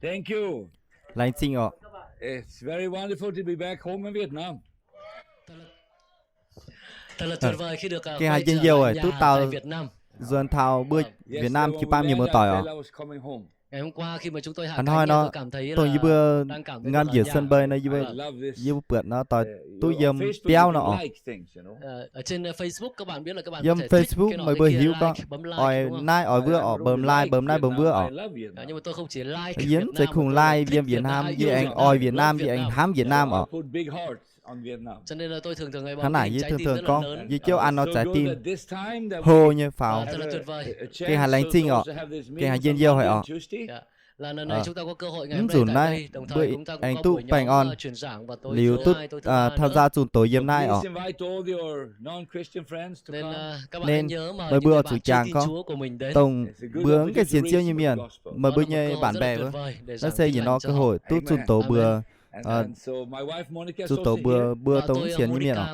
Thank you. Laengz zingh orqc. It's very wonderful to be back home in Vietnam. Gengh haiz njien-youh duqv dau nzuonx taux mbuo Việt Nam jiu-baang mienh muoz-doic orqc. Hnoi nor, dongh yie mbuo nqa'haav njiec sân bay nor, yie mbuo buatc nor doix duqv yiem biauv nor orqc. Yiem Facebook meih mbuo hiuv gorngv oix naaiv oix wuov orqc, bấm like, bấm naaiv bấm wuov orqc. Yie mv zeiz kungx like yiem Việt Nam, yie aengx oix Việt Nam, yie aengx hnamv Việt Nam orqc. Hnangv naaic yie thường thường gorngv yie jouv an nor zaaix din hlo nyei faaux. Gengh haiz laengz zingh orqc. Gengh haiz njien-youh haic orqc. Mv nzunc naaiv mbuo aengx duqv baengh orn liuz duqv tham gia zunh doz yiem naaiv orqc. Nên meih mbuo oix zuqc jangx gorngv dongh mbuo mv gaengh sienx Ziouv nyei mienh, meih mbuo nyei bạn bè wuov, naaiv se yietc norm cơ hội duqv zunh doz mbuo, zunh doz mbuo, mbuo dongh mv sienx nyei mienh orqc.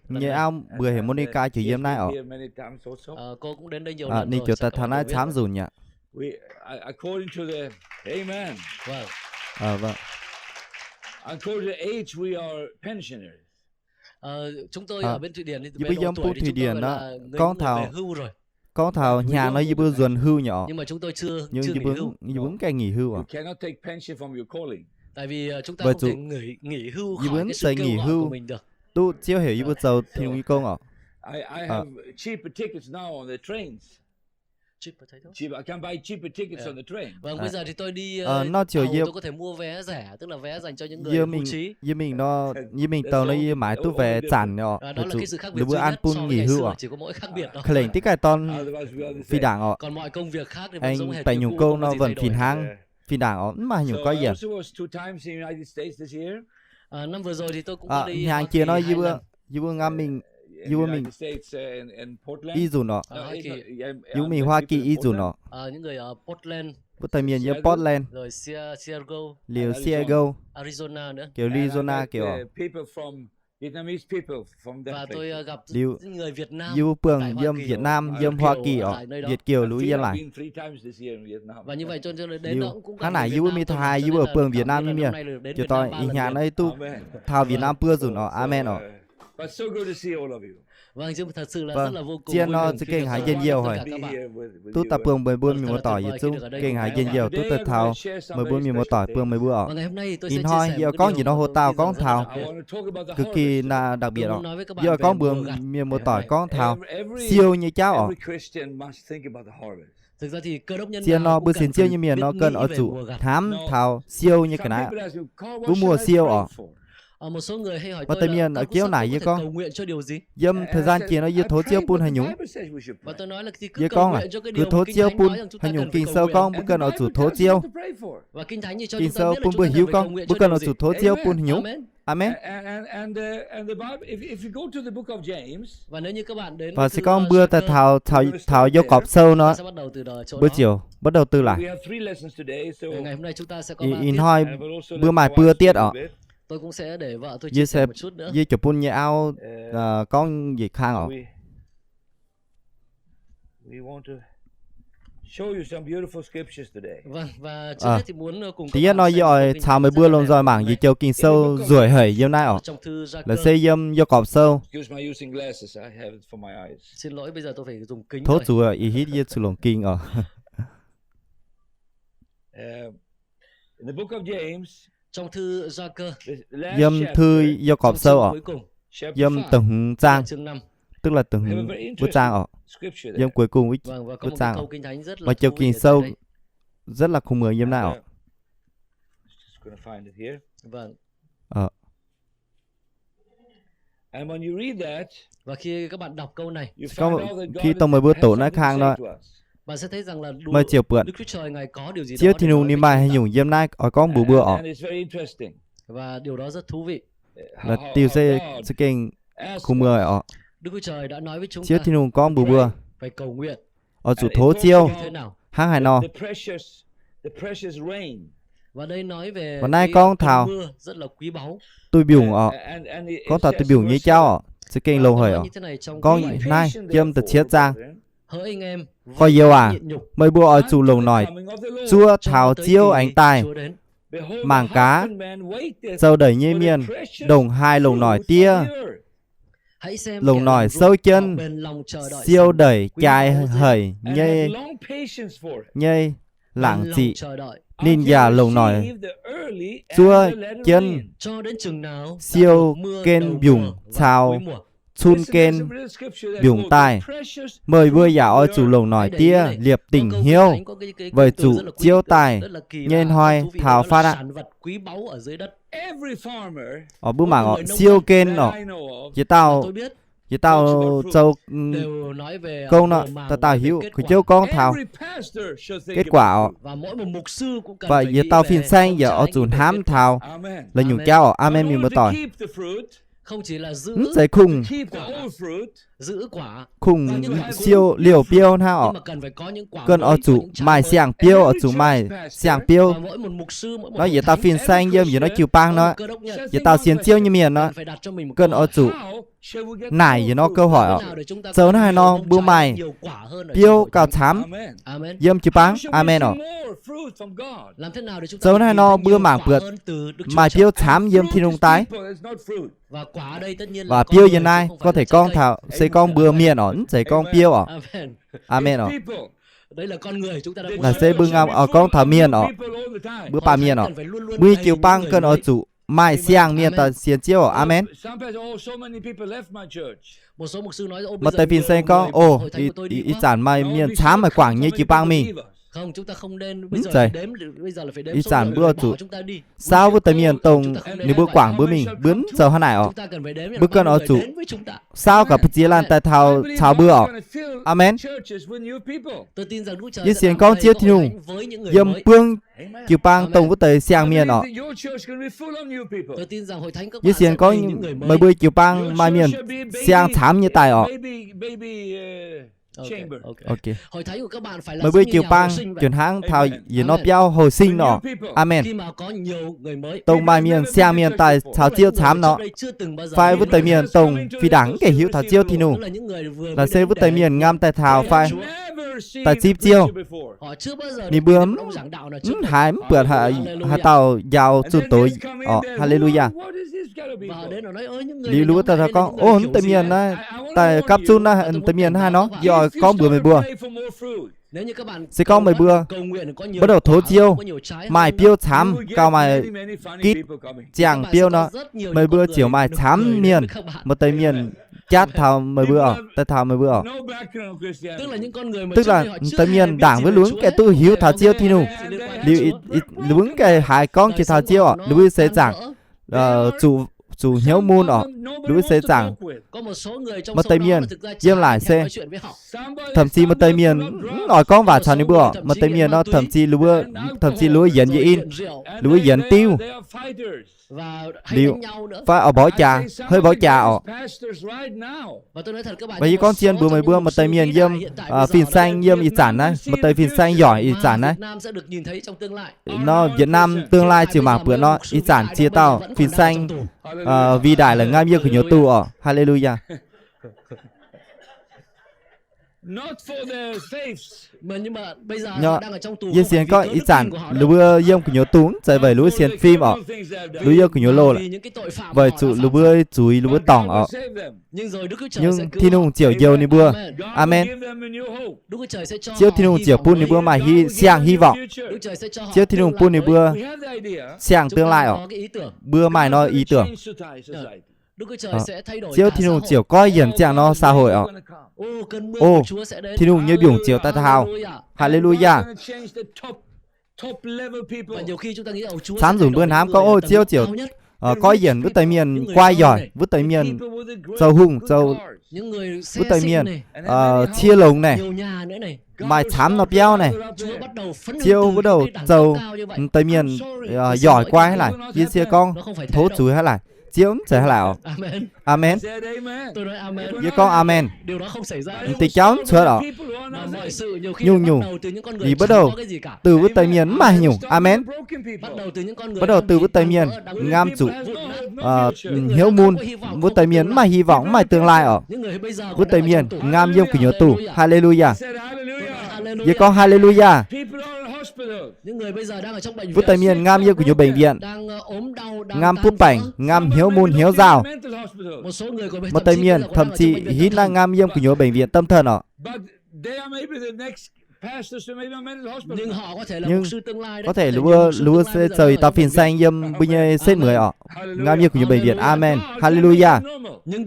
Yie nyei auv mbuo heuc Monica ziouc yiem naaiv orqc. Ninh ziouc daaih taux naaiv camv nzunc mi'aqv. Yie mbuo yiem bung Thụy Điển nor, gorngv taux, gorngv taux hnyangx nor yie mbuo nzuonx hưu nyei orqc. Yie mbuo mv gaengh nghỉ hưu orqc. Weic zuqc yie mbuo mv zeiz nghỉ hưu duqv Ziouv heuc yie mbuo zoux Tin-Hungh nyei gong orqc. Nor ziouc yie, yie mingh nor, yie mingh taux nor yie maaih duqv vé zanc orqc, ninh mbuo an bun nghỉ hưu orqc. Ka'lengc diqv gaaih dorn fih ndaangc orqc. Aengx baengc nyungc gong nor vần fih hnangv, fih ndaangc orqc, mv maaih haaix nyungc goiv yienc. Hnyangx jiex nor yie mbuo, yie mbuo ngam mingh, yie mbuo mingh i nzunc orqc. Yie mbuo mingh Hoa Kỳ i nzunc orqc. Mbuo deix mienh yiem Portland, liuz Seattle, Arizona, Arizona orqc. Liuz yie mbuo buangh yiem Việt Nam, yiem Hoa Kỳ orqc, Việt kiều liuz yiem naaic. Liuz hnangv naaic yie mbuo mingh taux haaix yie mbuo buangh Việt Nam nyei mienh. Jiex doix ih hnyangx naaiv duqv taux Việt Nam buo nzunc orqc. Amen orqc. Zien nor za'gengh haiz njien-youh haic. Duqv daaih buangh meih mbuo mienh muoz-doic yietc zungv gengh haiz njien-youh, duqv daaih taux meih mbuo mienh muoz-doic buangh meih mbuo orqc. Ih hnoi yie oix gorngv njiec nor hlo dauh gorngv taux cực kỳ đặc biệt orqc. Yie oix gorngv mbuox mienh muoz-doic gorngv taux siou nyei jauv orqc. Zien nor mbuo sienx Ziouv nyei mienh nor ganh oix zuqc hnamv taux siou nyei ga'naaiv, wuov muoz siou orqc. Maaih deix mienh oix giouv naaic yie gorngv, yiem thời gian jiex nor yie tov Ziouv bun haaix nyungc? Yie gorngv, yie tov Ziouv bun haaix nyungc, Ging-Sou gorngv mbuo ganh oix zuqc tov Ziouv. Ging-Sou bun mbuo hiuv gorngv mbuo ganh oix zuqc tov Ziouv bun haaix nyungc. Aamen. Và se gorngv mbuo daaih taux, taux Yaagorpc Sou nor, mbuo ziouc bắt đầu từ laic. Ih hnoi mbuo maaih buo dietv orqc. Yie, yie ziouc bun nyei auv gorngv yietc kang orqc. Da'yietv nor yie oix caux meih mbuo lomh nzoih mangc yietc joux Ging-Sou nzueic haic yiem naaiv orqc. Laaix se yiem Yaagorpc Sou. Tov zuqc ih hitv yie zuqc longc ging orqc. Yiem thư Yaagorpc Sou orqc, yiem da'hmz zaang, tức là da'hmz wuov zaang orqc, yiem cuối cùng wuov zaang orqc, maaih joux Ging-Sou rất là khủng bố yiem naaiv orqc. Khi dongh meih mbuo doqc naaiv kang nor, meih ziouc buatc Ziouv Tin-Hungh ninh maaih haaix nyungc yiem naaiv oix gorngv mbuox mbuo orqc. Diuh se za'gengh khủng bố orqc. Ziouv Tin-Hungh gorngv mbuox mbuo oix zuqc tov Ziouv hnangv haaix nor. Và naaiv gorngv taux duih mbiungc orqc. Gorngv taux duih mbiungc nyei jauv orqc, za'gengh longx haic orqc. Gorngv naaiv yiem da'cietv zaang. Gorx-youz aac, meih mbuo oix zuqc longc noic zuov taux Ziouv aengx daaih. Mangc gaax, zoux ndeic nyei mienh ndongc haaix longc noic diev, longc noic souv jienv, siou ndeic jaaix haic nyei, nyei laangc ziqc. Ninh yaac longc noic zuov jienv siou gen mbiungc caux cun gen mbiungc daaih. Meih mbuo yaac oix zuqc longc noic diev liepc dingc hnyouv, weic zuqc Ziouv daaih nyei hnoi taux fatv aqv. Mbuo mangc oc, siou gen oc, yietc dauh, yietc dauh zoux gong nor, dauh dauh hiuv, kuv jouv gorngv taux kết quả oc. Mv baac yietc dauh fin-saeng yaac oix zuqc hnamv taux la'nyungc jauv oc. Aamen, mienh muoz-doic. Mv zeiz kungx, kungx siou liouh biouv hnangv oc. Ganh oix zuqc maaih siang-biouv, oix zuqc maaih siang-biouv. Nor yietc dauh fin-saeng yiem yietc norm jiu-baang nor, yietc dauh sienx Ziouv nyei mienh nor, ganh oix zuqc naaic yietc norm câu hỏi oc. Zoux naaiv haaix nor mbuo maaih biouv gauh camv yiem jiu-baang? Aamen oc. Zoux naaiv haaix nor mbuo mangc buatc maaih biouv camv yiem Tin-Hungh daaih? Waac biouv yiem naaiv gorngv taux se gorngv mbuo mienh oc, mv zeiz gorngv biouv oc. Aamen oc. Naaiv se mbuo gorngv taux mienh oc, mbuo baamh mienh oc. Mbuo nyei jiu-baang ganh oix zuqc maaih siang-mienh daaih sienx Ziouv oc. Aamen. Maaih deix fin-saeng gorngv, o, ih zanc maaih mienh camv maaih guangc nyei jiu-baang mingh. Mv zeiz. Ih zanc mbuo zuqc saauv wuov deix mienh dongh ninh mbuo guangc mbuo mingh, mbuo mv zoux hnangv naaic oc. Mbuo ganh oix zuqc saauv gaax ba'ziex laanh daaih taux caux mbuo oc. Aamen. Yie sienx gorngv Ziouv Tin-Hungh yiem buangv jiu-baang dongh wuov deix siang-mienh oc. Yie sienx gorngv meih mbuo jiu-baang maaih mienh siang camv nyei daaih oc. Meih mbuo jiu-baang ziouc hnangv taux yietc norm biauv houh sing nor. Aamen. Dongh maaih mienh siang-mienh daaih caux Ziouv camv nor, fai wuov deix mienh dongh fih ndaangc mv gaengh hiuv taux Ziouv Tin-Hungh, naaiv se wuov deix mienh ngam daaih taux fai daaih zipv Ziouv. Ninh mbuo mv haiz mv buatc haaix dauh njaaux zunh doz oc. Haa^le^lu^yaa. Liuz wuov dauh gorngv, o, wuov deix mienh naaiv daaih gapv zunv naaiv, wuov deix mienh naaiv nor, yie oix gorngv mbuox meih mbuo. Se gorngv meih mbuo mbuo douc tov Ziouv maaih biouv camv gauh maaih gitv ziangh biouv nor, meih mbuo ziouc maaih camv mienh, maaih deix mienh jatv taux meih mbuo oc, daaih taux meih mbuo oc. Tức là deix mienh ndaangc wuov ninh mbuo mv gaengh duqv hiuv taux Ziouv Tin-Hungh, ninh mbuo mv gaengh haiz gorngv jiex taux Ziouv oc, ninh mbuo seix zaangc zuqc hnyouv mun oc, ninh mbuo seix zaangc. Maaih deix mienh yiem laaic se thậm chí maaih deix mienh mv oix gorngv waac caux ninh mbuo oc. Maaih deix mienh nor thậm chí ninh mbuo, thậm chí ninh mbuo yienx yietc in, ninh mbuo yienx diuv, liuz fai oix mborqv jaax, hei mborqv jaax oc. Mv baac yie gorngv zien mbuox meih mbuo, maaih deix mienh yiem fin-saeng yiem ih zanc naaiv, maaih deix fin-saeng yoic ih zanc naaiv nor, Việt Nam tương lai ziouc mangc buatc nor, ih zanc ziex dauh fin-saeng vĩ đại la'nqaam yiem gu'nyuoz doz oc. Haa^le^lu^yaa. Yie sienx gorngv ih zanc ninh mbuo yiem gu'nyuoz doz mv zeiz weic ninh mbuo sienx fim oc, ninh mbuo yiem gu'nyuoz loh, weic zuqc ninh mbuo zuiz ninh mbuo dorngc oc. Nhưng Tin-Hungh ziouc njoux ninh mbuo. Aamen. Ziouv Tin-Hungh ziouc bun ninh mbuo maaih hy, siang hy vọng. Ziouv Tin-Hungh bun ninh mbuo siang tương lai oc. Mbuo maaih nor ý tưởng. Ziouv Tin-Hungh ziouc goiv yienc ziangh nor xã hội oc. O, Tin-Hungh nyei mbiungc ziouc daaih taux. Haa^le^lu^yaa. Camv nzunc mbuo hnamv gorngv, o, Ziouv ziouc goiv yienc wuov deix mienh guai yoic, wuov deix mienh zoux hungh, zoux wuov deix mienh cie longx naaic, maaih camv nor biauv naaic. Ziouv wuov douh zoux deix mienh yoic guai hnangv naaic. Yie se gorngv tov zuiz hnangv naaic. Ziouv mv zeiz hnangv naaic oc. Aamen. Yie gorngv aamen. Deix jauv mv cuotv oc. Nyungc-nyungc, ninh bắt đầu từ wuov deix mienh mv maaih haaix nyungc. Aamen. Bắt đầu từ wuov deix mienh ngamv zuqc hnyouv mun, wuov deix mienh mv maaih hy vọng, mv maaih tương lai oc. Wuov deix mienh ngamv yiem gu'nyuoz doh. Haleluyaa. Yie gorngv haleluyaa. Wuov deix mienh ngamv yiem gu'nyuoz bệnh viện, ngamv butv baengc, ngamv hnyouv mun hnyouv nzauh. Maaih deix mienh thậm chí hitv naaiv ngamv yiem gu'nyuoz bệnh viện tâm thần oc. Nhưng có thể ninh mbuo, ninh mbuo se zoux yietc dauh fin-saeng yiem mbuo nyei setv mueiz oc, ngamv yiem gu'nyuoz bệnh viện. Aamen. Haleluyaa. Nhưng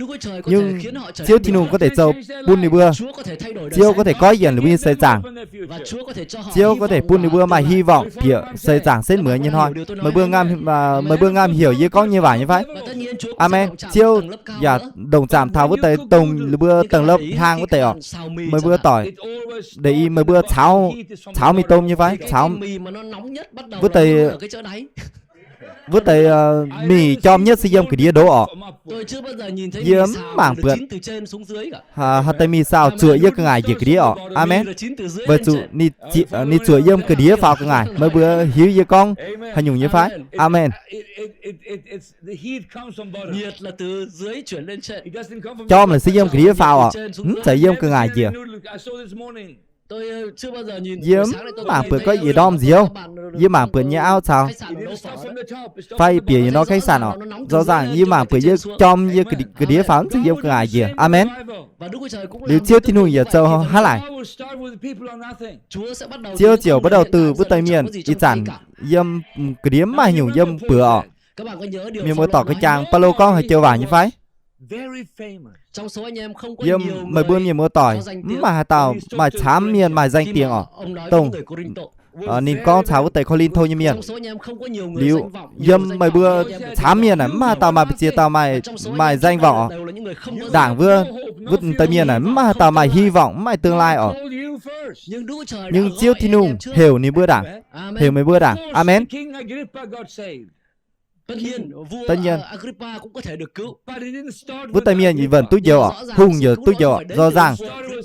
Ziouv Tin-Hungh có thể zoux bun ninh mbuo, Ziouv có thể goiv yienc ninh mbuo nyei seix zaangc. Ziouv có thể bun ninh mbuo maaih hy vọng bieqc seix zaangc setv mueiz nyei hnoi. Meih mbuo ngamv, meih mbuo ngamv heuc yie gorngv nyei waac nyei fai? Aamen. Ziouv yaac ndongc zaamc taux wuov deix dongh ninh mbuo tầng lớp hlang wuov deix oc. Meih mbuo doic, deix i meih mbuo caux, caux mingh domh nyei fai? Caux wuov deix, wuov deix mingh jorm nhất se yiem ga'ndiev ndoqv oc. Yie mv mangc buatc haaix deix mingh saau zuoqc yiem ga'ngaaic njiec ga'ndiev oc. Aamen. Weic zuqc ninh zuoqc yiem ga'ndiev faaux ga'ngaaic. Meih mbuo hiuv yie gorngv haaix nyungc nyei fai? Aamen. Jorm naaic se yiem ga'ndiev faaux oc, mv zeiz yiem ga'ngaaic njiec. Yie mv mangc buatc gorngv yietc ndorm nziouv, yie mangc buatc nyei auv caux, fai bieqc yietc norm khách sạn oc. Rõ ràng yie mangc buatc yie jorm yiem ga'ndiev faaux, mv zeiz yiem ga'ngaaic njiec. Aamen. Liuz Ziouv Tin-Hungh yaac zoux hnangv naaic. Ziouv ziouc bắt đầu từ wuov deix mienh ih zanc yiem ga'ndiev mv maaih haaix nyungc yiem buoz oc. Mienh muoz-doic ga'jang Baulo gorngv haaix joux waac nyei fai? Yiem meih mbuo mienh muoz-doic mv maaih haaix dauh maaih camv mienh maaih danh tiếng oc. Dongh ninh gorngv caux wuov deix Ko^lin^to nyei mienh. Liuz yiem meih mbuo camv mienh naaic mv maaih haaix dauh maaih mbu'ziex dauh maaih, maaih danh vọng oc. Ndaangc wuov, wuov deix mienh naaic mv maaih haaix dauh maaih hy vọng, mv maaih tương lai oc. Nhưng Ziouv Tin-Hungh heuc ninh mbuo ndaangc, heuc meih mbuo ndaangc. Aamen. Tất nhiên, wuov deix mienh vẫn duqv njoux oc, hungh yaac duqv njoux oc. Rõ ràng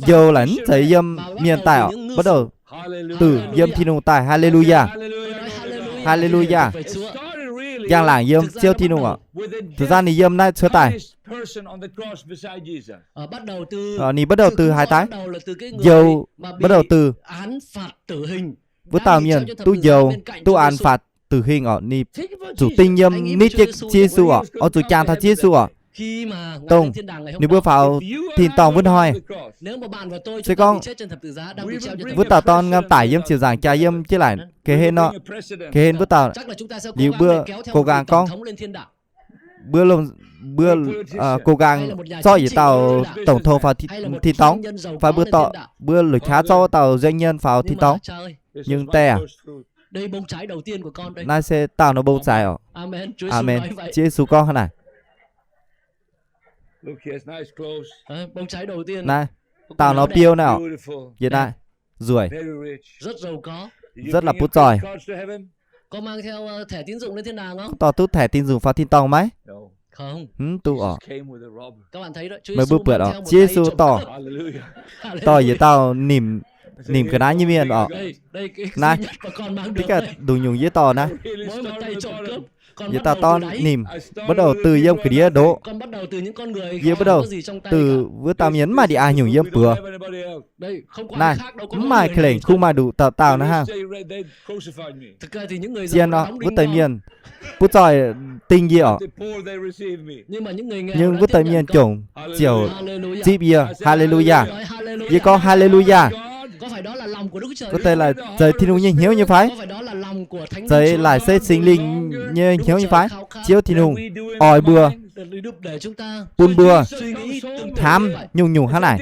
njoux laaic mv zeiz yiem mienh daaih oc, bắt đầu từ yiem Tin-Hungh daaih. Haleluyaa. Haleluyaa. Njang-laangc yiem Ziouv Tin-Hungh oc. Thực ra ninh yiem naaiv cuotv daaih. Ninh bắt đầu từ haaix daaih? Njoux bắt đầu từ wuov dauh mienh duqv njoux, duqv án phạt tử hình oc, ninh zuqc ding yiem nitv jienv Ziouv Yesu oc, oix zuqc jangx taux Ziouv Yesu oc. Dongh ninh mbuo faaux tin-dorngh wuov hnoi, se gorngv wuov dauh dorn ngam daic yiem ziepc nzaangc jaax yiem jienv laaic, ga'hlen nor, ga'hlen wuov dauh, liuz mbuo cố gắng gorngv, mbuo, mbuo cố gắng zorqv yietc dauh tổng thống faaux tin-dorngh, fai mbuo dorh, mbuo la'qaqv zorqv wuov dauh doanh nhân faaux tin-dorngh. Nhưng teh aac, naaiv se dauh nor mbong zaaix oc. Aamen. Ziouv Yesu gorngv hnangv naaic. Naaiv, dauh nor biou naaiv oc. Yie naaiv nzueic, rất là butv zoih. Dorh duqv thẻ tín dụng faaux tin-dorngh maiv? Mv duqv oc. Meih mbuo buatc oc, Ziouv Yesu dorh, dorh yietc dauh nimc, nimc ga'naaiv nyei mienh oc. Naaiv, dih ganh nduqc nyungc yie dorh naaiv. Yietc dauh dorn nimc, bắt đầu từ yiem ga'ndiev ndoqv. Yie bắt đầu từ wuov dauh mienh mv maaih ndie-aa nyungc yiem buoz. Naaiv, mv maaih ka'lengc kungx maaih nduqc dauh dauh naaiv hnangv. Zien nor, wuov deix mienh butv zoih ding yie oc. Nhưng wuov deix mienh jomc ziouc zipv yie. Haleluyaa. Yie gorngv haleluyaa. Wuov deix laaic zeiz Tin-Hungh nyei hnyouv nyei fai? Zeiz laaic se Singx Lingh nyei hnyouv nyei fai? Ziouv Tin-Hungh oix mbuo, bun mbuo hnamv nyungc-nyungc hnangv naaic.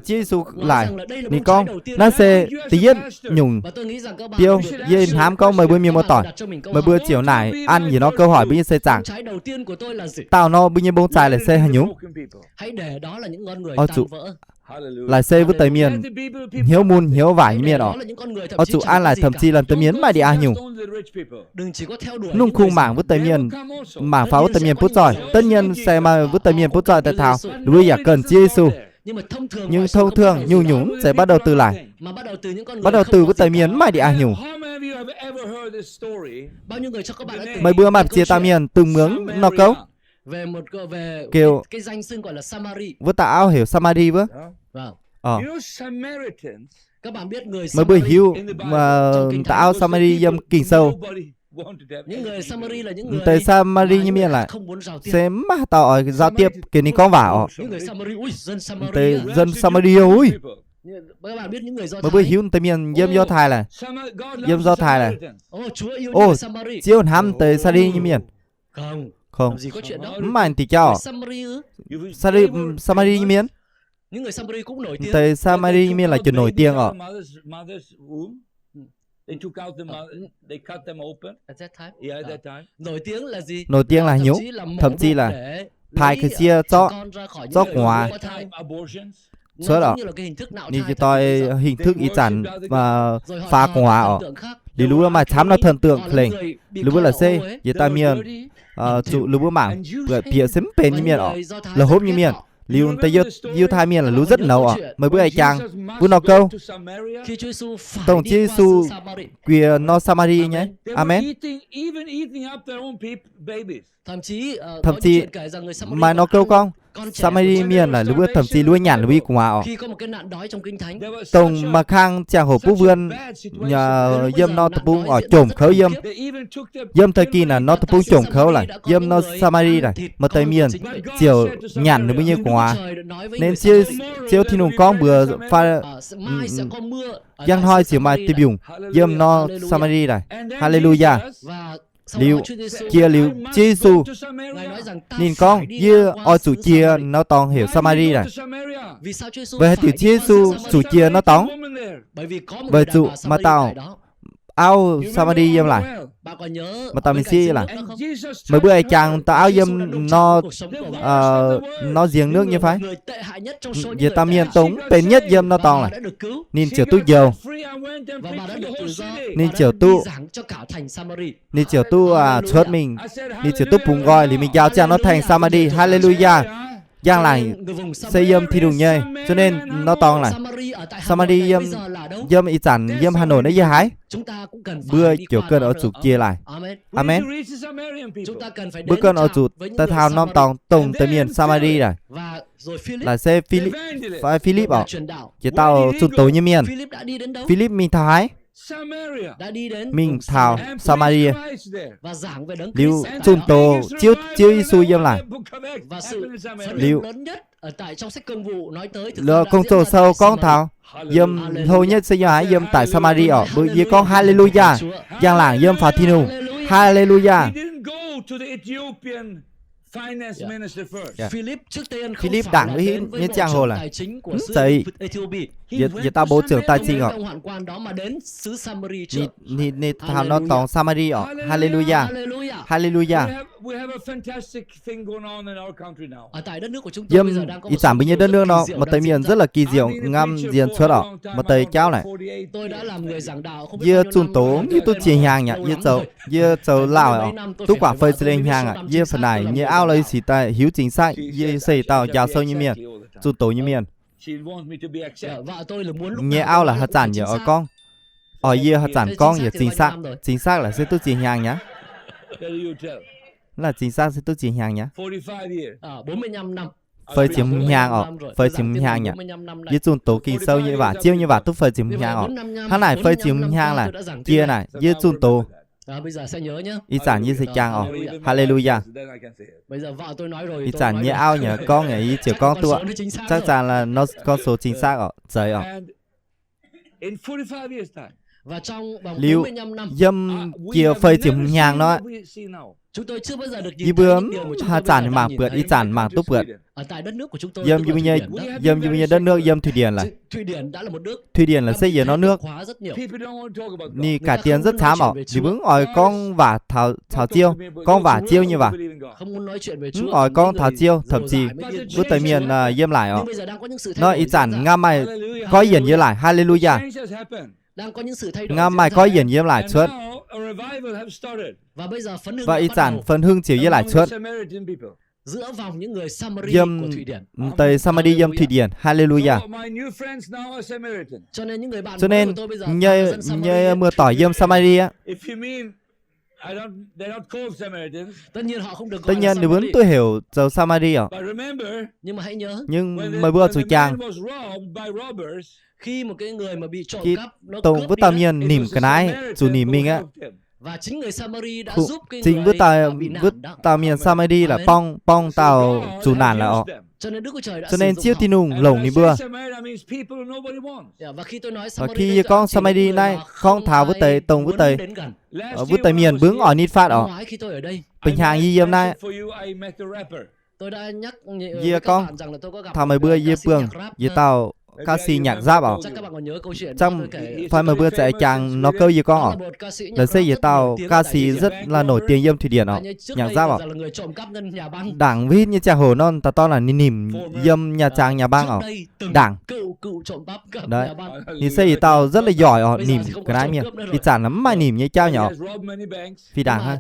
Ziouv Yesu laaic, ninh gorngv, naaiv se da'yietv nyungc biouv. Yie hnamv gorngv meih mbuo mienh muoz-doic, meih mbuo ziouc naaic an yietc norm câu hỏi mbuo nyei seix zaangc. Dauh nor mbuo nyei mbong zaaix laaic se haaix nyungc? Oix zuqc Laaic se wuov deix mienh hnyouv mun hnyouv waaic nyei mienh orqc. Oix zuqc an laaic thậm chí laaix deix mienh mv maaih ndie aqv nyungc. Mv dungx kungx mangc wuov deix mienh, mangc faaux wuov deix mienh butv zoih. Tất nhiên se maaih wuov deix mienh butv zoih daaih taux ninh mbuo yaac ganh Ziouv Yesu. Nhưng thông thường nyungc-nyungc mv zeiz bắt đầu từ laaic. Bắt đầu từ wuov deix mienh mv maaih ndie aqv nyungc. Meih mbuo maaih ziex dauh mienh dungx muangx nor gouv, kêu wuov dauh auv heuc Sa-ma-ri wuov. Meih mbuo hiuv dauh auv Sa-ma-ri yiem Ging-Sou? Deix Sa-ma-ri nyei mienh laaic se mv maaih dauh oix giao tiếp gengh ninh gorngv waac orqc. Deix dân Sa-ma-ri uic. Meih mbuo hiuv deix mienh yiem Yo^tai laaic, yiem Yo^tai laaic? Ov, Ziouv hnamv deix Sa-ma-ri nyei mienh. Mv maaih diuh jauv. Sa-ma-ri nyei mienh, deix Sa-ma-ri nyei mienh laaic ziouc nổi tiếng orqc. Nổi tiếng là haaix nyungc? Thậm chí là taaih ga'sie zorqv, zorqv gu'nguaaz cuotv orqc. Ninh ziouc toi hình thức ih zanc phá gu'nguaaz orqc. Liuz ninh mbuo maaih camv norm thần tượng lengc. Ninh mbuo laaic se yietc dauh mienh zuqc ninh mbuo mangc buatc bieqc se mv benx nyei mienh orqc, la'hopv nyei mienh. Liuz deix Yiu-, Yiutai mienh laaic luz rất nấu orqc. Meih mbuo aengx jangx wuov nor gouv, dongh Ziouv Yesu nquiex nor Sa-ma-ri nyei. Aamen. Thậm chí maaih nor gouv gorngv Sa-ma-ri mienh laaic ninh mbuo thậm chí ninh mbuo nyanc ninh mbuo nyei gu'nguaaz orqc. Dongh maaih kang ziangh hoc buv wuon yiem nor deic-bung orqc, jomc kouv yiem. Yiem thời kỳ naaic nor deic-bung jomc kouv laaic, yiem nor Sa-ma-ri naaic maaih deix mienh ziouc nyanc ninh mbuo nyei gu'nguaaz. Nên Ziouv, Ziouv Tin-Hungh gorngv mbuox, hnangv hnoi ziouc maaih diuh mbiungc yiem nor Sa-ma-ri naaic. Haa^le^lu^yaa. Liuz, jiex liuz Ziouv Yesu, ninh gorngv, yie oix zuqc jiex nor dorngx heuc Sa-ma-ri naaic. Weic haaix diuc Ziouv Yesu zuqc jiex nor dorngx? Weic zuqc maaih dauh auv Sa-ma-ri yiem laaic. Maaih dauh Mi^si laaic. Meih mbuo aengx jangx dauh auv yiem nor, nor nzieng nước nyei fai? Yietc dauh mienh dongh mv benx nhất yiem nor dorngx laaic, ninh ziouc duqv njoux. Ninh ziouc duqv, ninh ziouc duqv cuotv mingh, ninh ziouc duqv bungx nqoi liuz mingh njaaux ziangh nor thành Sa-ma-ri. Haa^le^lu^yaa. Njang-laangc se yiem Tin-Hungh nyei. Cho nên nor dorngx laaic, Sa-ma-ri yiem, yiem ih zanc yiem Hà Nội naaiv yiem haaix? Mbuo ziouc ganh oix zuqc jiex laaic. Aamen. Mbuo ganh oix zuqc daaih taux norm dorngx dongh deix mienh Sa-ma-ri naaic. Laaic se Philip, Philip orqc, yietc dauh zunh doz nyei mienh. Philip mingh taux haaix? Mingh taux Sa-ma-ri. Liuz zunh doz Ziouv, Ziouv Yesu yiem laaic. Liuz Công Vụ sâu gorngv taux yiem hlo nhất se yiem haaix? Yiem daic Sa-ma-ri orqc. Mbuo yie gorngv Haa^le^lu^yaa. Njang-laangc yiem faaux Tin-Hungh. Haa^le^lu^yaa. Philip ndaangc wuov hingv nyei ziangh hoc laaic, mv zeiz yietc dauh mbuo ziouc daaih zingh orqc. Ninh, ninh taux norm dorngx Sa-ma-ri orqc. Haa^le^lu^yaa. Haa^le^lu^yaa. Yiem ih zanc mbuo nyei đất nước nor, maaih deix mienh rất là kỳ diệu, ngam nzienx cuotv orqc, maaih deix jauv naaic. Yie zunh doz mv hiuv duqv ziex hnyangx aqv, yie zoux, yie zoux lauh orqc, duqv guangc feix ziepc lengh hnyangx aqv. Yie fai naaic nyei auv lorz yie sic daaih hiuv chính xác, yie se dauh njaaux sou nyei mienh, zunh doz nyei mienh. Nyei auv laaix haaix zanc yaac oix gorngv, oix yie haaix zanc gorngv yaac chính xác, chính xác laaix se duqv ziex hnyangx aqv. Chính xác se duqv ziex hnyangx aqv. Feix ziepc hmz hnyangx orqc, feix ziepc hmz hnyangx aqv. Yie zunh doz Ging-Sou nyei waac, Ziouv nyei waac duqv feix ziepc hmz hnyangx orqc. Hnangv naaic feix ziepc hmz hnyangx laaic, jiex naaic yie zunh doz. Ih zanc yie se jangx orqc. Haa^le^lu^yaa. Ih zanc nyei auv nyei gorngv nyei, yie ziouc gorngv duqv chắc chắn là con số chính xác orqc, zeiz orqc. Liuz yiem jiex feix ziepc hmz hnyangx nor, yie mbuo mv haaix zanc mangc buatc, ih zanc mangc duqv buatc. Yiem yie mbuo nyei, yiem yie mbuo nyei đất nước, yiem Thụy Điển laic. Thụy Điển laic se yietc norm nước. Ninh cải tiến rất camv orqc. Ninh mbuo mv oix gorngv waac caux Ziouv, gorngv waac Ziouv nyei waac. Mv oix gorngv taux Ziouv, thậm chí wuov deix mienh yiem laaic orqc. Nor ih zanc ngam maaih goiv yienc yiem laaic. Haleluyaa. Ngam maaih goiv yienc yiem laaic cuotv. Và ih zanc phần hưng ziouc yiem laaic cuotv. Yiem m'deix Samari yiem Thụy Điển. Haleluyaa. Cho nên, nyei, nyei muoz-doic yiem Samari aqv. Tất nhiên ninh mbuo mv duqv heuc zoux Samari orqc. Nhưng meih mbuo zuqc jangx, khi dongh wuov dauh mienh nimc ga'naaiv, zuqc nimc mingh aqv, zingh wuov dauh mienh Samari laaix borng, borng dauh zuqc naanc laaix orqc. Cho nên Ziouv Tin-Hungh longc ninh mbuo. Khi yie gorngv Samari naaiv gorngv taux wuov deix, dongh wuov deix, wuov deix mienh mbuo mv oix nitv fatv orqc. Ba'hnyangx yie yiem naaiv, yie gorngv taux meih mbuo yie buangh yietc dauh ca sĩ nhạc rap orqc. Fai meih mbuo za'gengh jangx nor gouv yie gorngv orqc. Laaix se yietc dauh ca sĩ rất là nổi tiếng yiem Thụy Điển orqc, nhạc rap orqc. Ndaangc win nyei ziangh hoc nor, dauh dorn naaic ninh nimc yiem nhà trắng nhà băng orqc. Ndaangc, ninh se yietc dauh rất là giỏi orqc, nimc ga'naaiv mienh. Ih zanc mv maaih nimc nyei jauv nyei orqc. Fih ndaangc hnangv.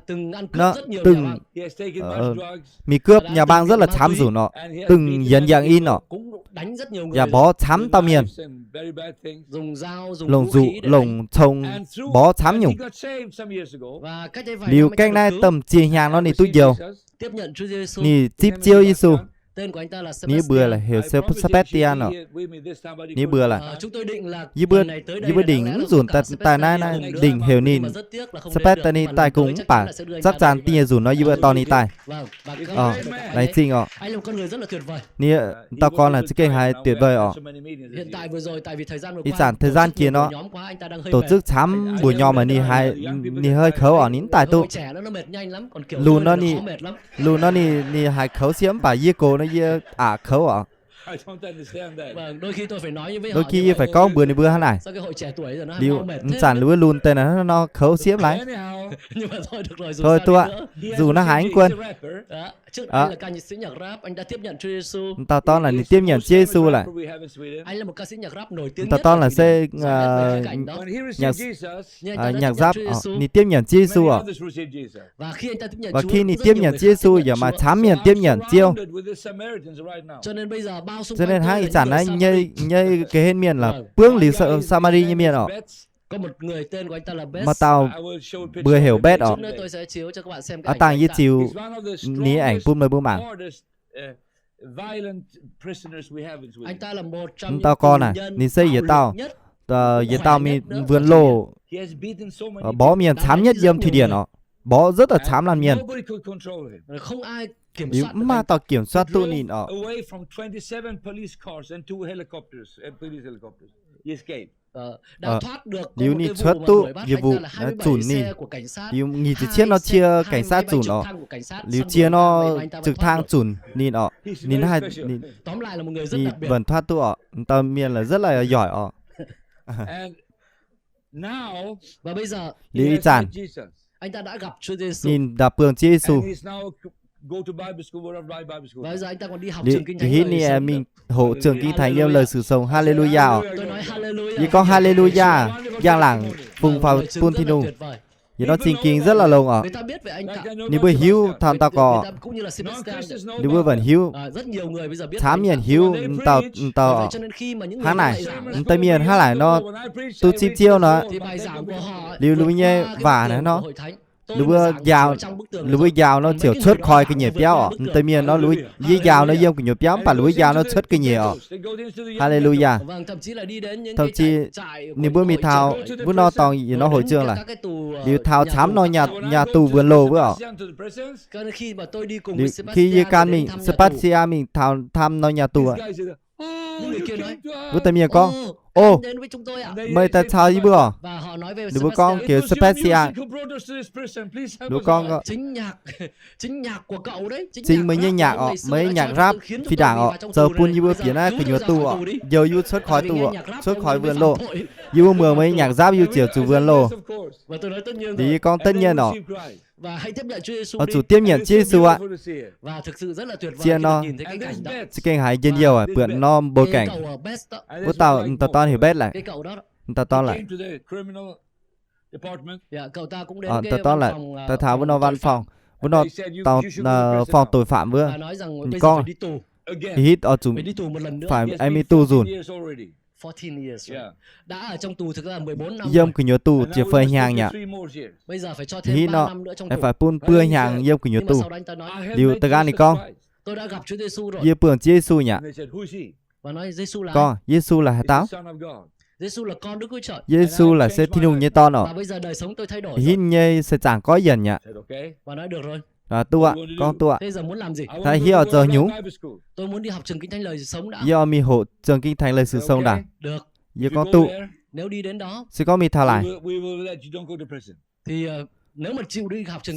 Nor dongh mingh cướp nhà băng rất là camv nzunc orqc, dongh yến Yang In orqc, yaac mborqv camv dauh mienh, longc nzuqc longc cong mborqv camv nyungc. Liuz gaengh naaiv domh ziex hnyangx nor ninh duqv njoux. Ninh zipv Ziouv Yesu. Ninh mbuox heuc Sebastian orqc. Ninh mbuox, yie mbuo, yie mbuo ndingc mv nzunc daaih naaiv, naaiv ndingc heuc ninh Sebastian daaih kungx mv baac chắc chắn da'nyeic nzunc nor yie mbuo dorh ninh daaih. Laengz zingh orqc. Ninh, dauh gorn naaic za'gengh haiz tuyệt vời orqc. Ih zanc thời gian jiex nor, tổ chức camv mbuoqc nyormh, ninh haiz, ninh haiz kouv orqc, ninh mv daaih duqv. Lunx nor ninh, lunx nor ninh, ninh haiz kouv siev mv baac yie gox nor yie aqc kouv orqc. Đôi khi yie phải gorngv mbuox ninh mbuo hnangv naaic. Liuz m'zanc ninh mbuo lunx deix naaic nor kouv siev laaix. Thôi duqv, zuqc naaiv haaix mv guôn. Dauh dorn naaic ninh tiếp nhận Ziouv Yesu laic. Dauh dorn naaic se nhạc rap, ninh tiếp nhận Ziouv Yesu orqc. Và khi ninh tiếp nhận Ziouv Yesu yaac maaih camv mienh tiếp nhận Ziouv. Cho nên hnangv ih zanc naaiv nyei, nyei ga'hlen mienh laaix buangv liuz Sa-, Samari nyei mienh orqc. Maaih dauh mbuox heuc Betv orqc. Aav dangh yie ziux ninh aengx bun meih mbuo mangc. M'dauh gorn naaic ninh se yietc dauh, yietc dauh mingh vườn lô, mborqv mienh camv nhất yiem Thụy Điển orqc. Mborqv rất là camv laanh mienh. Liuz mv maaih dauh kiểm soát duqv ninh orqc. Liuz ninh cuotv duqv yie mbuo zunc ninh. Liuz nyic ziepc cietv nor cie cảnh sát zunc orqc. Liuz cie nor trực thăng zunc ninh orqc. Ninh haih, ninh, ninh vẫn thoát duqv orqc. Dauh mienh là rất là giỏi orqc. Liuz ih zanc ninh daaih buangh Ziouv Yesu. Liuz ih hnoi ninh mingh hoqc trường kinh thánh yiem lời Sử Sống. Haleluyaa orqc. Yie gorngv haleluyaa, njang-laangc fungx faaux bun Tin-Hungh. Yietc norm zingh ging rất là longx orqc. Ninh mbuo hiuv taux dauh gorx, ninh mbuo vẫn hiuv, camv mienh hiuv dauh, dauh orqc. Hnangv naaic, m'deix mienh hnangv naaic nor, duqv zipv Ziouv nor, liuz ninh mbuo nyei waac naaiv nor, ninh mbuo njaaux, ninh mbuo njaaux nor ziouc cuotv koi ga'nyiec biauv orqc. M'deix mienh nor, yie njaaux nor yiem gu'nyuoz biauv, mv baac ninh mbuo njaaux nor cuotv ga'nyiec orqc. Haleluyaa. Thậm chí ninh mbuo mingh taux wuov norm dorngx yietc norm hội trường laic, liuz taux camv norm nhà, nhà tù vườn lô wuov orqc. Khi yie gan mingh, Sebastian mingh taux thăm norm nhà tù, wuov deix mienh gorngv, Ov, meih daaih caux yie mbuo oc. Ninh mbuo gorngv geux Sebastian. Ninh mbuo gorngv, Chính meih nyei nhạc oc, meih nyei nhạc rap fih ndaangc oc, zoux bun yie mbuo bieqc naaiv gu'nyuoz duqv oc, njoux yie mbuo cuotv khỏi duqv oc, cuotv khỏi wuonh loh. Yie mbuo muangx meih nyei nhạc rap yie ziouc zuqc wuonh loh. Liuz yie gorngv tất nhiên oc, oix zuqc tiếp nhận Ziouv Yesu aqv. Zien nor, za'gengh haiz njien-youh aqv, buatc norm bối cảnh. Wuov dauh, dauh dorn heuc Beth laic. Dauh dorn laic. Dauh dorn laic, daaih taux wuov norm văn phòng, wuov norm taux phòng tội phạm wuov. Ninh gorngv, hitv oix zuqc phải aengx mingh tù nzunc. Yiem gu'nyuoz tù ziepc feix hnyangx aqv. Hitv nor, aengx phải bun buo hnyangx yiem gu'nyuoz tù. Liuz da'nqaang ninh gorngv, yie buangh Ziouv Yesu nyei aqv. Gorngv, Yesu laaix haaix dauh? Yesu laaix se Tin-Hungh nyei Dorn oc. Hitv nyei seix zaangc goiv yienc nyei aqv. Duqv aqv, gorngv duqv aqv. Hnangv hiuv oix zoux haaix nyungc? Yie oix mingh hoqc Trường Kinh Thánh Lời Sự Sống ndaangc. Yie gorngv duqv. Se gorngv mingh taux laaic,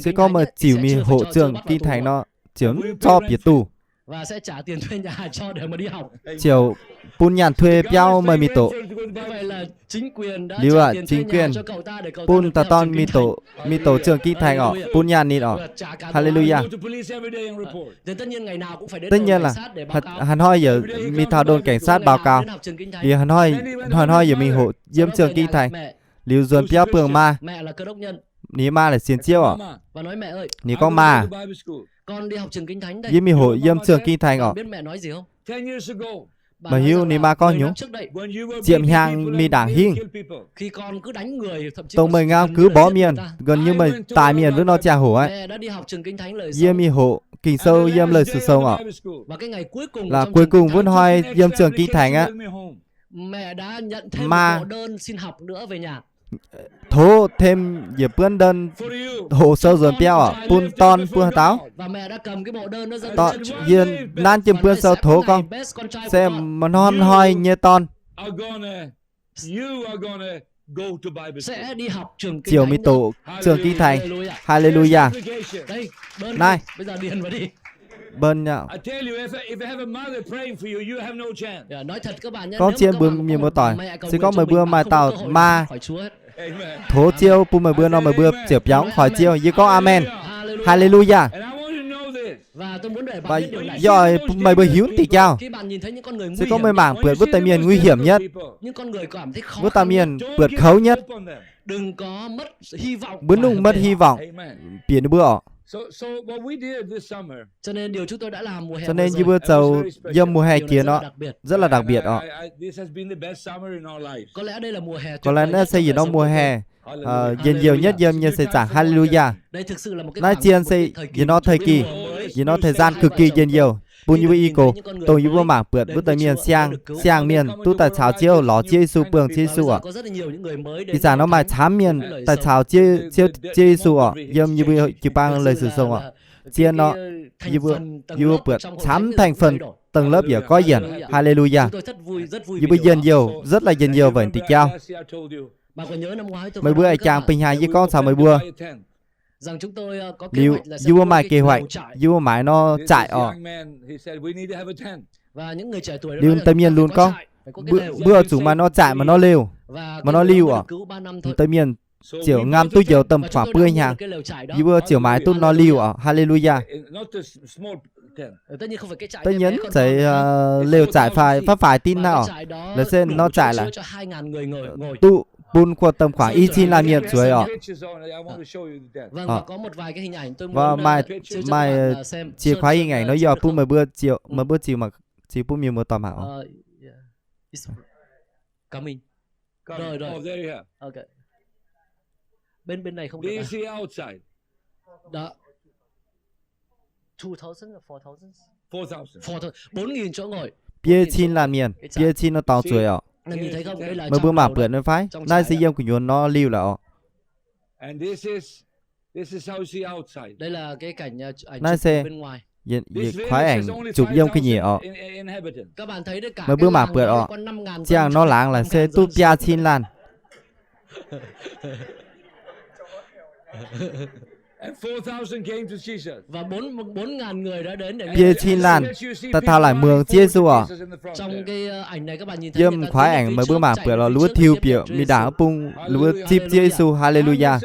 se gorngv meih ziouc mingh hoqc Trường Kinh Thánh nor, ziouc mv zorqv bieqc duh, ziouc bun nyaanh thuê biauv meih mingh doqc. Liuz aqv, chính quyền bun dauh dorn mingh doqc, mingh doqc Trường Kinh Thánh oc, bun nyaanh ninh oc. Haleluyaa. Tất nhiên là haaix hnoi yaac mingh taux đồn cảnh sát báo cáo. Liuz hnoi-hnoi yaac mingh hoqc yiem Trường Kinh Thánh. Liuz nzuonx biauv buangh maa. Ninh maa laaix sienx Ziouv oc. Ninh gorngv, Maa, yie mingh hoqc yiem Trường Kinh Thánh oc. Meih hiuv ninh maa gorngv nyungc? Ziepc hnyangx mingh ndaangc hingv, dongh meih ngamv gux mborqv mienh, gần như meih daix mienh wuov norm ziangh hoc aqv, yie mingh hoqc Ging-Sou yiem Lời Sự Sống oc. Là cuối cùng wuov hnoi yiem Trường Kinh Thánh aqv, maa tov thêm yietc buonv đơn hồ sơ nzuonx biauv oc, bun dorn bun haaix dauh. Yie nanv jienv buonv sou tov gorngv, se maaih norm hnoi nyei dorn ziouc mingh doqc Trường Kinh Thánh. Haleluyaa. Naaiv, bơn aqv. Gorngv zien mbuox mienh muoz-doic, se gorngv meih mbuo maaih dauh maa tov Ziouv bun meih mbuo nor, meih mbuo ziouc biaux mv koix Ziouv. Yie gorngv aamen. Haleluyaa. Yie oix bun meih mbuo hiuv diuh jauv. Se gorngv meih mangc buatc wuov deix mienh nguy hiểm nhất, wuov dauh mienh buatc kouv nhất, mbuo mv dungx mất hy vọng bieqc ninh mbuo oc. Cho nên yie mbuo zoux yiem mùa hè jiex nor rất là đặc biệt oc. Có lẽ naaiv se yietc norm mùa hè njien-youh nhất yiem nyei seix zaangc. Haleluyaa. Naaiv zien se yietc norm thời kỳ, yietc norm thời gian cực kỳ njien-youh bun yie mbuo i gox, dongh yie mbuo mangc buatc wuov deix mienh siang, siang mienh duqv daaih caux Ziouv, lorz Ziouv Yesu, buangh Ziouv Yesu oc. Ih zanc nor maaih camv mienh daaih caux Ziouv, Ziouv Yesu oc, yiem yie mbuo jiu-baang Lời Sự Sống oc. Zien nor, yie mbuo, yie mbuo buatc camv thành phần tầng lớp yaac goiv yienc. Haleluyaa. Yie mbuo njien-youh, rất là njien-youh weic diuh jauv. Meih mbuo aengx jangx binh hnyangx yie gorngv caux meih mbuo. Liuz yie mbuo maaih kế hoạch, yie mbuo maaih norm trại oc. Liuz deix mienh lunx gorngv, mbuo oix zuqc maaih norm trại, maaih norm liuh, maaih norm liuh oc. Deix mienh ziouc ngamv duqv njoux da'faanh buo hnyangx, yie mbuo ziouc maaiz duqv norm liuh oc. Haleluyaa. Tất nhiên mv zeiz lều trại fai, fai, fai tinh hnangv oc. Laaix se norm trại laaix duqv bun kuonx da'faanh i cin laanh mienh zueiz oc. Maaih, maaih chìa khóa hình ảnh nor yie bun meih mbuo ziux, meih mbuo ziux mangc, ziux bun mienh muoz-doic mangc oc. Biei cin laanh mienh, biei cin norm dorngx zueiz oc. Meih mbuo mangc buatc nor fai? Naaiv se yiem gu'nyuoz norm liuh lorqc oc. Naaiv se Yietc kuaaiv aengx zupc yiem ga'nyiec orqc. Meih mbuo mangc buatc orqc, ziangh norm laangz laaix se duqv biaa cin laanh. Biaa cin laanh daaih taux laaic muangx Ziouv Yesu orqc. Yiem kuaaiv aengx meih mbuo mangc buatc orqc, ninh mbuo tiux bieqc mingh ndaangc wuov bung, ninh mbuo zipv Ziouv Yesu. Haa^le^lu^yaa.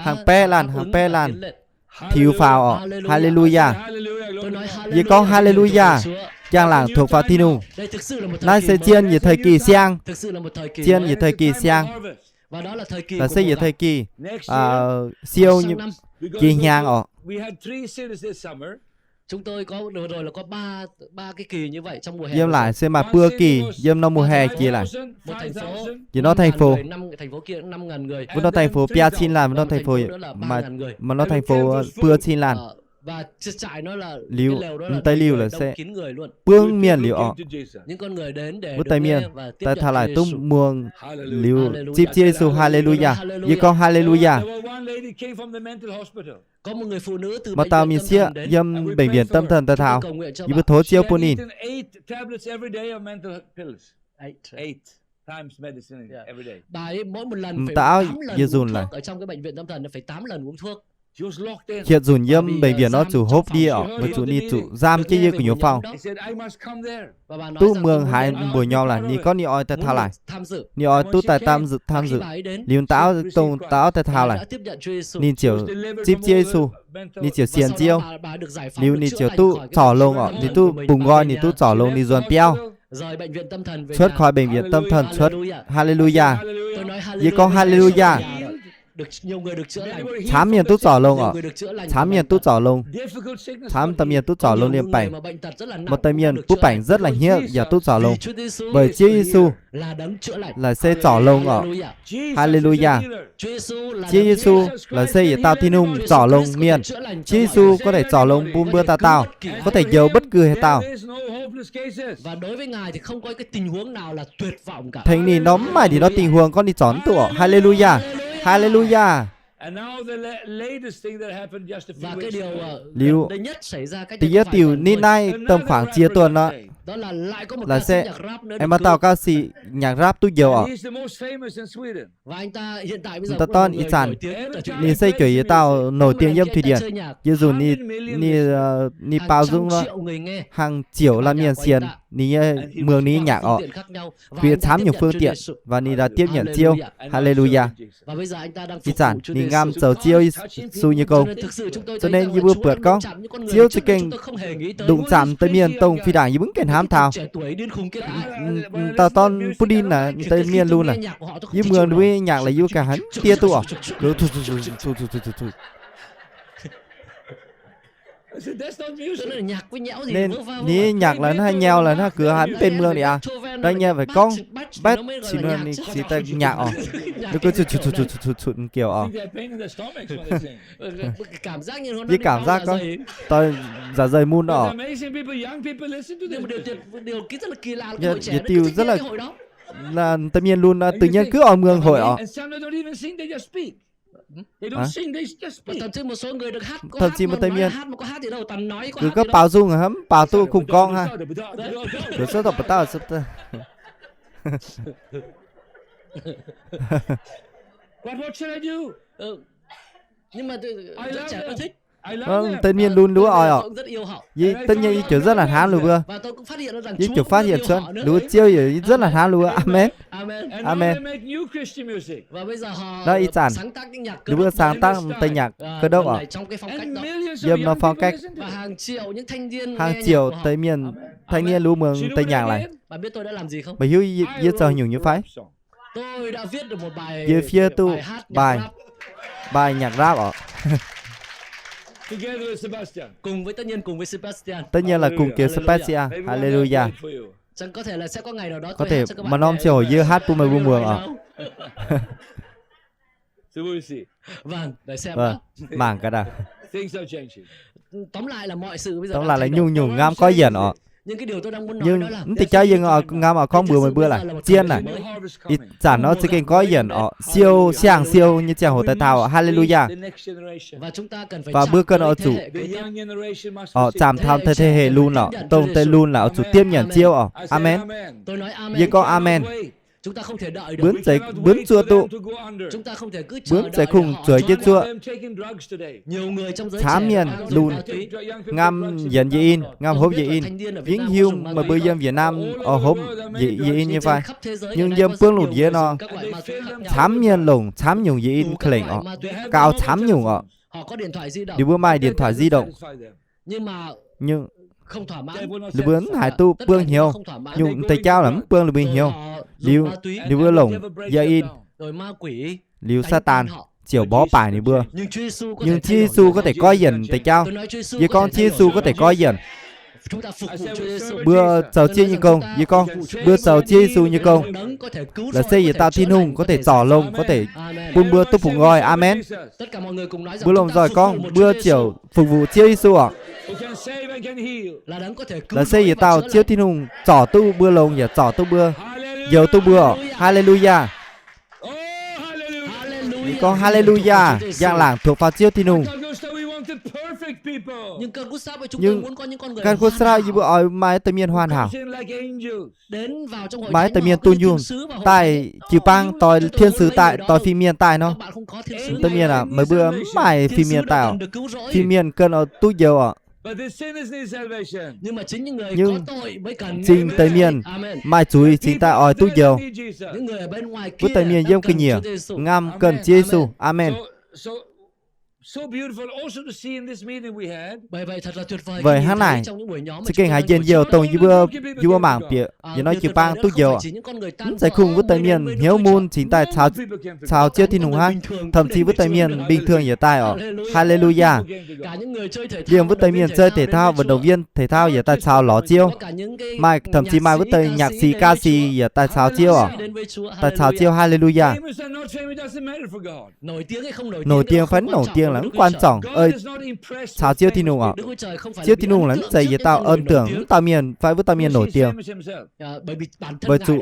Hàng baeqv laanh, hàng baeqv laanh tiux faaux orqc. Haa^le^lu^yaa. Yie gorngv haa^le^lu^yaa. Njang-laangc thuộc về Tin-Hungh. Naaiv se zien yietc thời kỳ siang. Zien yietc thời kỳ siang. Laaix se yietc thời kỳ siou nyei jiex hnyangx orqc. Yiem laaic se maaih buo kì yiem norm mùa hè jiex laaic. Yiem norm thành phố, wuov norm thành phố biaa cin laanh, wuov norm thành phố, maaih norm thành phố buo cin laanh. Liuz, m'deix liuh laaix se buangv mienh liuz orqc. Wuov deix mienh daaih taux laaic duqv muangx liuz zipv Ziouv Yesu. Haa^le^lu^yaa. Yie gorngv haa^le^lu^yaa. Maaih dauh mienh sieqv yiem bệnh viện tâm thần daaih taux. Yie mbuo tov Ziouv bun ninh m'dauh auv yietc nzunc laaix hietv nzunc yiem bệnh viện nor zuqc hopv ndie orqc, weic zuqc ninh zuqc nzam jienv yiem gu'nyuoz faanh. Duqv muangx haaix mbuoqc nyorm laaix, ninh gorngv ninh oix daaih taux laaic. Ninh oix duqv daaih tham dự, tham dự. Liuz m'dauh auv, dongh m'dauh auv daaih taux laaic, ninh ziouc zipv Ziouv Yesu. Ninh ziouc sienx Ziouv. Liuz ninh ziouc duqv zorc longx orqc, ninh duqv bungx nqoi, ninh duqv zorc longx, ninh nzuonx biauv cuotv khỏi bệnh viện tâm thần cuotv. Haa^le^lu^yaa. Yie gorngv haa^le^lu^yaa. Camv mienh duqv zorc longx orqc. Camv mienh duqv zorc longx. Camv deix mienh duqv zorc longx liemh baengc. Maaih deix mienh butv baengc rất là hniev yaac duqv zorc longx, weic Ziouv Yesu laaix se zorc longx orqc. Haa^le^lu^yaa. Ziouv Yesu laaix se yietc dauh Tin-Hungh zorc longx mienh. Ziouv Yesu có thể zorc longx bun mbuo dauh dauh, có thể njoux bất cứ haaix dauh. Tengx ninh nor mv maaih ndin norm tình huống gorngv ninh zorc mv duqv orqc. Haa^le^lu^yaa. Haa^le^lu^yaa. Liuz, da'yietv diuh nitv naaiv taux khoảng jiex duonh nor, laaix se aengx maaih dauh ca sĩ nhạc rap duqv njoux orqc. M'dauh dorn ih zanc ninh se jueiz yietc dauh nổi tiếng yiem Thụy Điển. Yie nzunc ninh, ninh baaux nzung nor, hàng triệu laanh mienh sienx ninh nyei, muangx ninh nyei nhạc orqc, via camv nyungc phương tiện, và ninh đã tiếp nhận Ziouv. Haa^le^lu^yaa. Ih zanc ninh nqaam zoux Ziouv Yesu nyei gong. Cho nên yie mbuo buatc gorngv Ziouv za'gengh đụng chạm deix mienh dongh fih ndaangc yie mbuo mv gaengh hnamv taux. Dauh dorn butv ndin naaic, deix mienh lunx naaic, yie muangx ninh mbuo nyei nhạc laaix yie mbuo ganh haiz mv diev duqv orqc. Ninh nyei nhạc laaix hnangv nyau laaix hnangv gux haiz mv benx muangh ni aqv. Daaih nyei phải gorngv, bát cin ninh cingx daaih nhạc orqc. Ninh gux cutv cutv cutv cutv cutv cutv m'nqeuc orqc. Yie cảm giác gorngv doix dạ dày mun orqc. Yietc diuh rất là, deix mienh lunx tự nhiên cứ oix muangh hội orqc. Thậm chí một deix mienh gux gorngv baaux nzung hnangv mv baaux duqv kungx gorngv hnangv. Gux sov dongh ba'dauh Deix mienh lunx ninh mbuo oix orqc. Yie, tất nhiên yie ziouc rất là hnamv ninh mbuo. Yie ziouc phát hiện cuotv ninh mbuo Ziouv yaac rất là hnamv ninh mbuo. Amen. Amen. Naaiv ih zanc ninh mbuo sáng tác deix nhạc Cơ Đốc orqc. Yiem norm phong cách, hàng triệu deix mienh thanh niên lunx muangx deix nhạc laic. Meih hiuv yie zoux haaix nyungc nyei fai? Yie fiev duqv bài, bài nhạc rap orqc. Tất nhiên là cùng kèo Sebastian. Hallelujah. Có thể maaih norm ziangh hoc yie hát bun meih mbuo muangx orqc. Mangc gaax. Tóm lại là nyungc-nyungc ngamv goiv yienc orqc. Nhưng mv deix jauv yie ngam oix gorngv mbuox meih mbuo laaix, zien naaic, ih zanc nor za'gengh goiv yienc orqc, siou, siang-siou nyei ziangh hoc daaih taux. Haa^le^lu^yaa. Và mbuo cần oix zuqc orqc, zaamc taux thế hệ lùn orqc, dongh deix lùn laaix oix zuqc diemv nyanc Ziouv orqc. Aamen. Yie gorngv aamen. Mbuo mv zeiz, mbuo mv zuoqv duqv, mbuo mv zeiz kungx zueiz jienv zuoqv. Camv mienh lùn ngam yienx yie in, ngam hopv yie in. Yie mv hiuv meih mbuo yiem Việt Nam oix hopv yie in nyei fai, nhưng yiem buonv lungh ndiev nor, camv mienh longc camv nyungc yie in ka'lengc orqc, gaux camv nyungc orqc. Ninh mbuo maaih điện thoại di động, ninh mbuo mv haih duqv buangv hnyouv, nyungc deix jauv laaix mv buangv ninh mbuo hnyouv. Liuz ninh mbuo longc yie in, liuz Saadaan ziouc mborqv baaic ninh mbuo. Nhưng Ziouv Yesu có thể goiv yienc deix jauv. Yie gorngv Ziouv Yesu có thể goiv yienc. Mbuo zoux Ziouv nyei gong. Yie gorngv mbuo zoux Ziouv Yesu nyei gong. Laaix se yietc dauh Tin-Hungh có thể zorc longx, có thể bun mbuo duqv bungx nqoi. Aamen. Mbuo lomh nzoih gorngv mbuo ziouc phục vụ Ziouv Yesu orqc. Laaix se yietc dauh Ziouv Tin-Hungh zorc duqv mbuo longx yaac zorc duqv mbuo, njoux duqv mbuo orqc. Haa^le^lu^yaa. Yie gorngv haa^le^lu^yaa, njang-laangc thuộc vào Ziouv Tin-Hungh. Nhưng ganh kuv srau yie mbuo oix maaih deix mienh hoàn hảo, maaih deix mienh dunh yunh daaih jiu-baang, doix thiên sứ daaih, doix fin-mienh daaih nor. Deix mienh aac, meih mbuo mv maaih fin-mienh daaih orqc. Fin-mienh cần oix duqv njoux orqc. Nhưng cingx deix mienh maaih zuiz cingx daaih oix duqv njoux. Wuov deix mienh yiem ga'nyiec ngam ganh Ziouv Yesu. Aamen. Weic hnangv naaic, za'gengh haiz njien-youh dongh yie mbuo, yie mbuo mangc bieqc yietc norm jiu-baang duqv njoux. Mv zeiz kungx wuov deix mienh hnyouv mun cingx daaih caux Ziouv Tin-Hungh hnangv, thậm chí wuov deix mienh bình thường yietc daaih orqc. Haa^le^lu^yaa. Liemh wuov deix mienh chơi thể thao, vận động viên thể thao yietc daaih caux lorz Ziouv. Maaih thậm chí maaih wuov deix nhạc sĩ, ca sĩ yietc daaih caux Ziouv orqc. Daaih caux Ziouv. Haa^le^lu^yaa. Nổi tiếng fai mv nổi tiếng laaix mv quan trọng, caux Ziouv Tin-Hungh orqc. Ziouv Tin-Hungh laaix mv zeiz yietc dauh ấn tượng, mv dauh mienh fai wuov dauh mienh nổi tiếng. Weic zuqc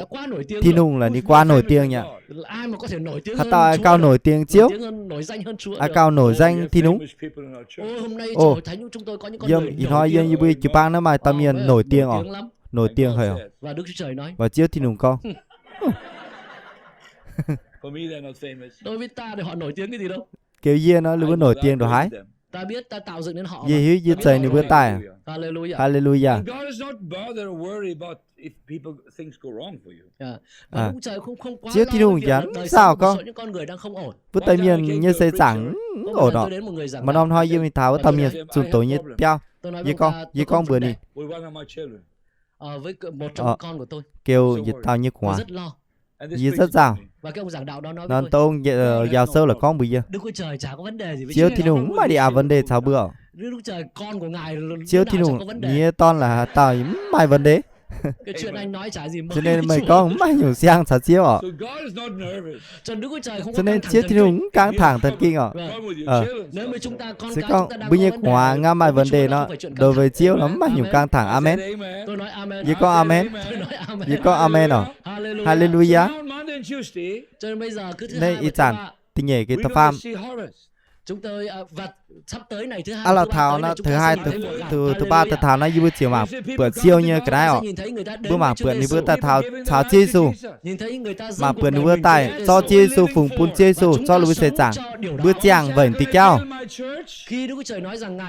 Tin-Hungh laaix ninh quá nổi tiếng nyei. Haaix dauh gauh nổi tiếng Ziouv? Ai gauh nổi danh Tin-Hungh? Ov, yiem ih hnoi yiem yie mbuo jiu-baang naaiv maaih dauh mienh nổi tiếng orqc, nổi tiếng haic orqc. Và Ziouv Tin-Hungh gorngv, geux yie nor, ninh mbuo nổi tiếng ndongc haaix? Yie hiuv yie zeix ninh mbuo daaih. Haa^le^lu^yaa. Ziouv Tin-Hungh yaac mv zaah gorngv wuov deix mienh nyei seix zaangc mv ổn orqc. Maaih norm hnoi yie mingh taux wuov dauh mienh zunh doz nyei biauv, yie gorngv, yie gorngv mbuox ninh, geux yietc dauh nyei gu'nguaaz, yie rất zaah. Norm dong giáo sư laaix gorngv mbuox yie, Ziouv Tin-Hungh mv maaih đ-a vấn đề caux mbuo orqc. Ziouv Tin-Hungh nyei dorn laaix haaix dauh mv maaih vấn đề. Cho nên meih gorngv mv maaih nyungc siang caux Ziouv orqc. Cho nên Ziouv Tin-Hungh mv căng thẳng thần kinh orqc. Se gorngv mbuo nyei gu'nguaaz ngam maaih vấn đề nor, đối với Ziouv nor mv maaih nyungc căng thẳng. Aamen. Yie gorngv aamen. Yie gorngv aamen orqc. Haa^le^lu^yaa. Naaiv ih zanc da'nyeic geh da'faam, aqv lorqc, taux naaiv thứ hai, thứ, thứ ba daaih taux naaiv yie mbuo ziouc mangc buatc siou nyei ga'naaiv orqc. Mbuo mangc buatc ninh mbuo daaih taux, taux Ziouv Yesu. Mangc buatc ninh mbuo daaih zorqv Ziouv Yesu, fungx bun Ziouv Yesu zorqv ninh mbuo seix zaangc. Mbuo ziangh weic diuh jauv.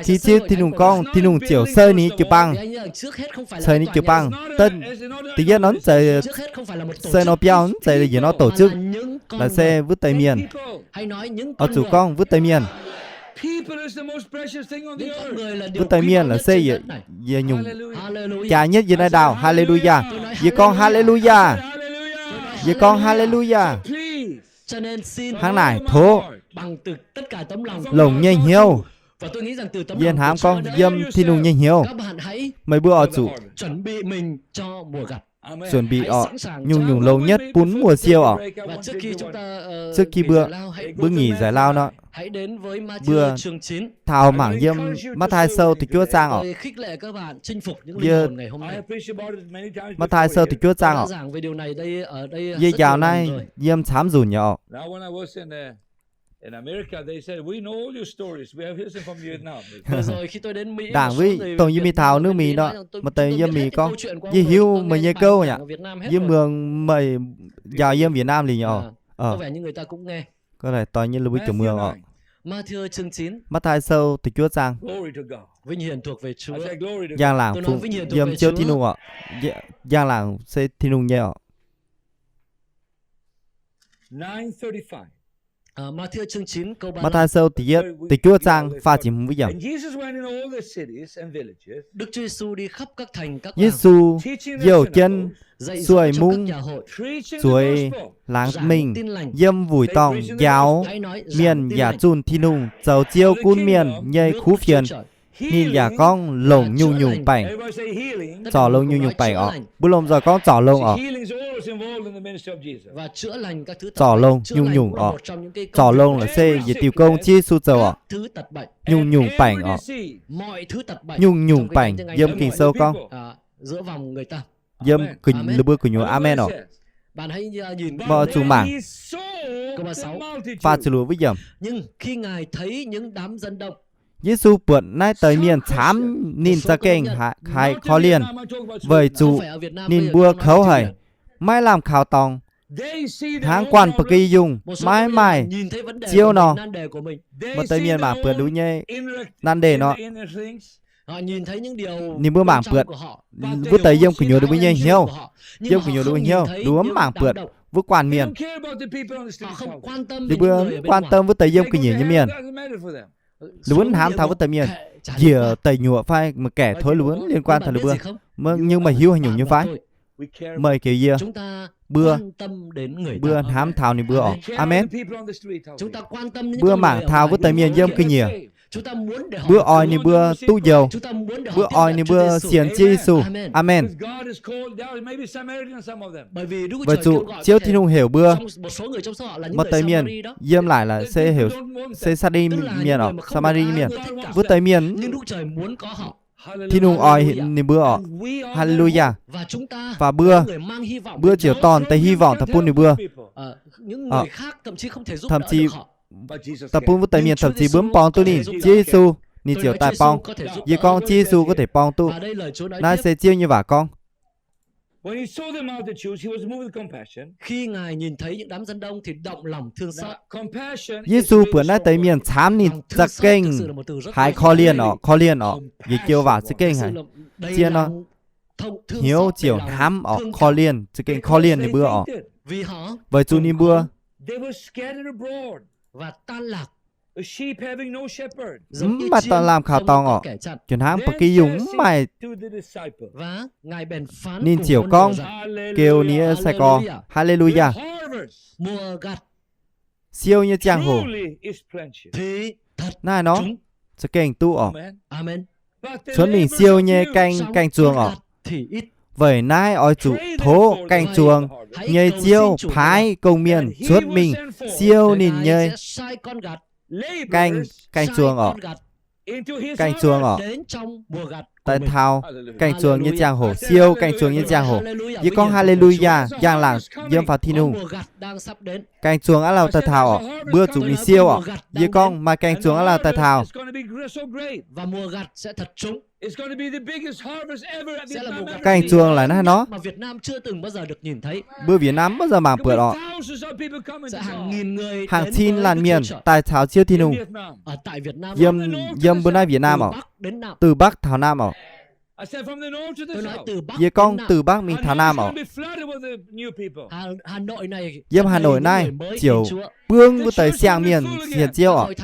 Khi Ziouv Tin-Hungh gorngv Tin-Hungh ziouc sei ninh jiu-baang, ceix ninh jiu-baang, da'yietv nor mv zeiz sei norm biauv, mv zeiz yietc norm tổ chức, laaix se wuov deix mienh. Oix zuqc gorngv wuov deix mienh. Wuov deix mienh laaix se yietc nyungc jaaix nyetv yiem naaiv ndaauh. Haa^le^lu^yaa. Yie gorngv haa^le^lu^yaa. Yie gorngv haa^le^lu^yaa. Hnangv naaic tov longc nyei hnyouv. Yie hnamv gorngv yiem Tin-Hungh nyei hnyouv, meih mbuo oix zuqc chuẩn bị orqc, nyungc-nyungc longx nhất bun mv muoz siou orqc. Trước khi mbuo, mbuo nghỉ giải lao nor, mbuo taux mangc yiem Matv^taai Sou da'juov zaang orqc. Yie, Matv^taai Sou da'juov zaang orqc. Yie njaaux naaiv yiem camv nzunc nyei orqc. Ndaangc wuov dongh yie mingh taux nước Mỹ nor, maaih deix yiem Mì gorngv, yie hiuv meih nyei gouv aqv. Yie mbuox meih njaaux yiem Việt Nam liuz nyei orqc. Mbuo mbuo Matv^taai Sou da'juov zaang. Njang-laangc yiem Ziouv Tin-Hungh orqc. Njang-laangc se Tin-Hungh nyei orqc. Matv^taai Sou da'juov zaang faah ziepc hmz yiemc. Yesu youh jienv sueih mungv, zueiz laangz mingh, yiem wuic dorngh njaaux mienh yaac zunh Tin-Hungh zoux Ziouv gunv mienh nyei kuv fienx, ninh yaac gorngv longc nyungc-nyungc baengc. Zorc longx nyungc-nyungc baengc orqc. Mbuo lomh nzoih gorngv zorc longx orqc. Zorc longx nyungc-nyungc orqc. Zorc longx la'sic yietc diuh gong Ziouv Yesu zoux orqc. Nyungc-nyungc baengc orqc. Nyungc-nyungc baengc yiem Ging-Sou gorngv. Yiem ninh mbuo gu'nyuoz, aamen orqc. Meih oix zuqc mangc. Faah ziepc luoqc yiemc. Yesu buatc naaiv deix mienh camv ninh za'gengh haiz korv-lienh, weic zuqc ninh mbuo kouv haic, maiv lamh kaux dorngx, hnangv guanh ba'gi yungh maiv maaih Ziouv nor. Maaih deix mienh mangc buatc ninh mbuo nyei nan-deic nor, ninh mbuo mangc buatc wuov deix yiem gu'nyuoz ninh mbuo nyei hnyouv. Yiem gu'nyuoz ninh mbuo hnyouv, ninh mbuo mv mangc buatc wuov guanh mienh. Ninh mbuo mv quan tâm wuov deix yiem gu'nyuoz nyei mienh. Ninh mbuo mv hnamv taux wuov deix mienh. Njiec deic nyuoqc fai maiv gaengh tov ninh mbuo, mv liên quan taux ninh mbuo. Nhưng meih hiuv haaix nyungc nyei fai? Meih keu yie, mbuo, mbuo hnamv taux ninh mbuo orqc. Aamen. Mbuo mangc taux wuov deix mienh yiem gu'nyuoz. Mbuo oix ninh mbuo duqv njoux. Mbuo oix ninh mbuo sienx Ziouv Yesu. Aamen. Weic zuqc Ziouv Tin-Hungh heuc mbuo, maaih deix mienh yiem laaic laaix se heuc se Sa^ma^li mienh orqc, Sa^ma^li mienh. Wuov deix mienh Tin-Hungh oix ninh mbuo orqc. Haa^le^lu^yaa. Và mbuo, mbuo ziouc dorh deix hy vọng daaih bun ninh mbuo. Thậm chí daaih bun wuov deix mienh thậm chí mbuo mv borng duqv ninh, Ziouv Yesu ninh ziouc daaih borng. Yie gorngv Ziouv Yesu có thể borng duqv. Naaiv se Ziouv nyei waac gorngv. Yesu buatc naaiv deix mienh camv ninh za'gengh haiz korv-lienh orqc, korv-lienh orqc. Yietc joux waac za'gengh haiz zien nor, hnyouv ziouc hnamv orqc, korv-lienh, za'gengh korv-lienh ninh mbuo orqc. Weic zuqc ninh mbuo mv maaih dauh lamh kaux dorngx orqc, ziouc hnangv ba'gi yungh mv maaih. Ninh ziouc gorngv, geu ninh nyei sai-gorx, Haa^le^lu^yaa. Siou nyei ziangh hoc naaiv nor, za'gengh duqv orqc. Cuotv mingh siou nyei gaeng, gaeng zuangx orqc. Weic naaiv oix zuqc tov gaeng zuangx nyei Ziouv paaiv gong-mienh cuotv mingh siou ninh nyei gaeng, gaeng zuangx orqc. Gaeng zuangx orqc. Daaih taux gaeng zuangx nyei ziangh hoc, siou gaeng zuangx nyei ziangh hoc. Yie gorngv Haa^le^lu^yaa, njang-laangc yiem faaux Tin-Hungh. Gaeng zuangx aav lauh daaih taux orqc, mbuo zuqc mingh siou orqc. Yie gorngv maaih gaeng zuangx aav lauh daaih taux. Gaeng zuangx laaix naaiv nor, mbuo Việt Nam maiv nzauh mangc buatc orqc. Hàng cin laanh mienh daaih caux Ziouv Tin-Hungh yiem, yiem mbuo naaiv Việt Nam orqc, từ Bắc taux Nam orqc. Yie gorngv từ Bắc mingh taux Nam orqc. Yiem Hà Nội naaiv ziouc buangv wuov deix siang mienh sienx Ziouv orqc.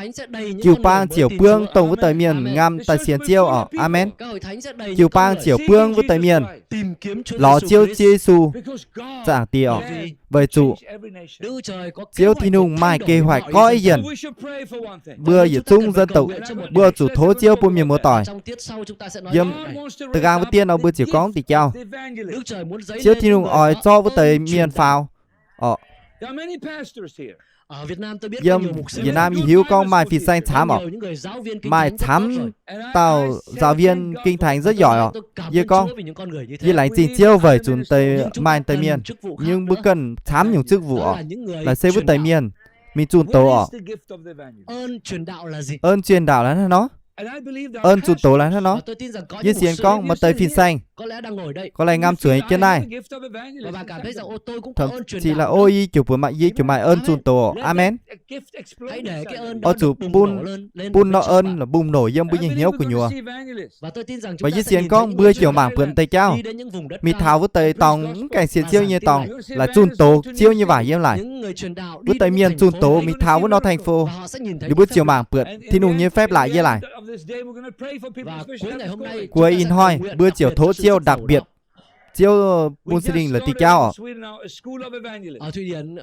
Jiu-baang ziouc buangv dongh wuov deix mienh ngam daaih sienx Ziouv orqc. Aamen. Jiu-baang ziouc buangv wuov deix mienh lorz Ziouv, Ziouv Yesu, Zaangc Diex orqc. Weic zuqc Ziouv Tin-Hungh maaih kế hoạch gorngv yienc. Mbuo yietc zungv dân tộc, mbuo zuqc tov Ziouv bun mienh muoz-doic. Yiem Da'nqaang wuov dien nor mbuo ziouc gorngv diuh jauv. Ziouv Tin-Hungh oix zorqv wuov deix mienh faaux orqc. Yiem Việt Nam yie hiuv gorngv maaih fin-saeng camv orqc. Maaih camv dauh giáo viên kinh thánh rất giỏi orqc. Yie gorngv, yie laengz zingh Ziouv weic zuqc maaih deix mienh, nhưng mbuo ganh camv nyungc chức vụ orqc. Laaix se wuov deix mienh mingh zunh doz orqc. Ơn truyền đạo là hnangv nor. Ơn zunh doz là hnangv nor. Yie sienx gorngv maaih deix fin-saeng có lẽ ngam zueiz jienv naaiv, thậm chí là, ôi, yie ziouc buatc maaih, yie ziouc maaih ơn zunh doz. Amen. Oix zuqc bun, bun nor ơn bùng nổ yiem mbuo nyei hnyouv gu'nyuoz. Mv baac yie sienx gorngv mbuo ziouc mangc buatc deix jauv mingh taux wuov deix dorngx mv gaengh sienx Ziouv nyei dorngx, laaix zunh doz Ziouv nyei waac yiem laaic. Wuov deix mienh zunh doz mingh taux wuov norm thành phố, ninh mbuo ziouc mangc buatc Tin-Hungh nyei phép lạ yiem laaic. Kuv ih hnoi mbuo ziouc tov Ziouv đặc biệt, Ziouv bun Singx Lingh la'dic jauv orqc.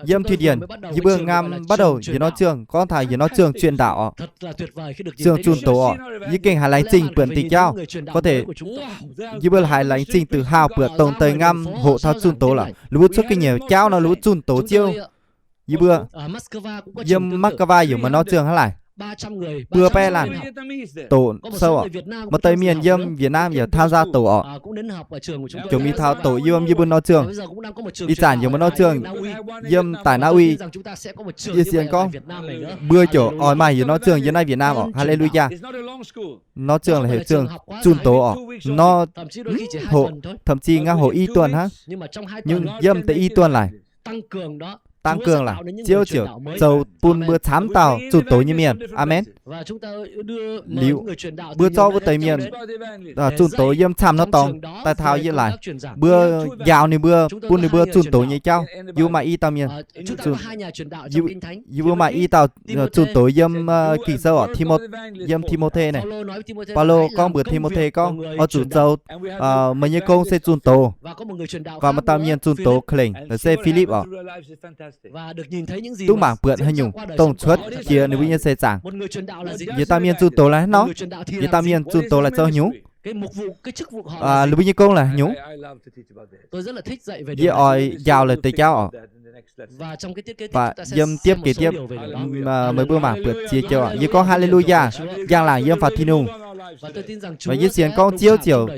Yiem Thụy Điển, yie mbuo ngam bắt đầu yietc norm trường, gorngv taux yietc norm trường truyền đạo orqc, trường zunh doz orqc. Yie gengh haiz laengz zingh buatc diuh jauv. Có thể yie mbuo haiz laengz zingh tự hào buatc dongh deix ngam hoqc taux zunh doz lorqc. Ninh mbuo cuotv ga'nyiec jauv nor ninh mbuo zunh doz Ziouv. Yie mbuo yiem Moscow yaac maaih norm trường hnangv laaic, mbuo baeqv laanh doqc sou orqc. Maaih deix mienh yiem Việt Nam yaac tham gia doqc orqc, ziouc mingh taux doqc yiem yie mbuo norm trường. Ih zanc yaac maaih norm trường yiem daic Na Uy. Yie sienx gorngv mbuo ziouc oix maaih yietc norm trường yiem naaiv Việt Nam orqc. Haleluyaa. Norm trường là heuc trường zunh doz orqc. Nor hoqc, thậm chí ngangh hoqc i tuần hnangv. Nhưng yiem deix i tuần laaic, tăng cường laaic, Ziouv ziouc zoux bun mbuo camv dauh zunh doz nyei mienh. Amen. Liuz mbuo zorqv wuov deix mienh zunh doz yiem camv norm dorngx daaih taux yie laaic, mbuo njaaux ninh mbuo, bun ninh mbuo zunh doz nyei jauv. Yie mbuo maaih i dauh mienh, yie mbuo maaih i dauh zunh doz yiem Ging-Sou orqc, yiem Ti^mo^te naaic. Baulo gorngv mbuox Ti^mo^te gorngv, oix zuqc zoux, meih nyei gong se zunh doz. Và maaih dauh mienh zunh doz klengc, se Philip orqc. Duqv mangc buatc haaix nyungc dongh cuotv jiex ninh mbuo nyei seix zaangc. Yietc dauh mienh zunh doz laaix hnangv nor, yietc dauh mienh zunh doz laaix zoux haaix nyungc? Ninh mbuo nyei gong laaix haaix nyungc? Yie oix njaaux laaix deix jauv orqc. Và yiem tiếp kế tiếp, meih mbuo mangc buatc jiex jauv orqc. Yie gorngv haleluyaa, njang-laangc yiem faaux Tin-Hungh. Và yie sienx gorngv Ziouv ziouc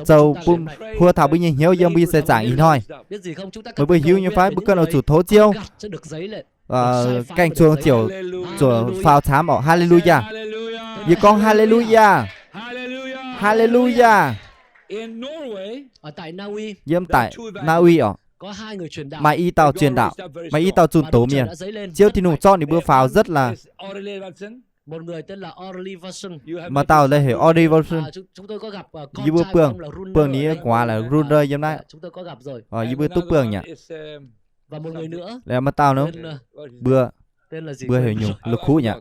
zoux bun huo taux mbuo nyei hnyouv yiem mbuo nyei seix zaangc ih hnoi. Meih mbuo hiuv nyei fai mbuo ganh oix zuqc tov Ziouv gaeng zuangx ziouc zuqc faaux camv orqc. Haleluyaa. Yie gorngv haleluyaa. Haleluyaa. Yiem daic Na Uy orqc, maaih i dauh truyền đạo, maaih i dauh zunh doz mienh. Ziouv Tin-Hungh zorqv ninh mbuo faaux rất là, maaih dauh la'heuc Audley Wilson. Yie mbuo buangh, buangh ninh nyei gu'nguaaz là Runder yiem naaiv. Yie mbuo duqv buangh nyei aqv. Maaih dauh nor, mbuo, mbuo heuc nyungc, la'kuqv nyei aqv.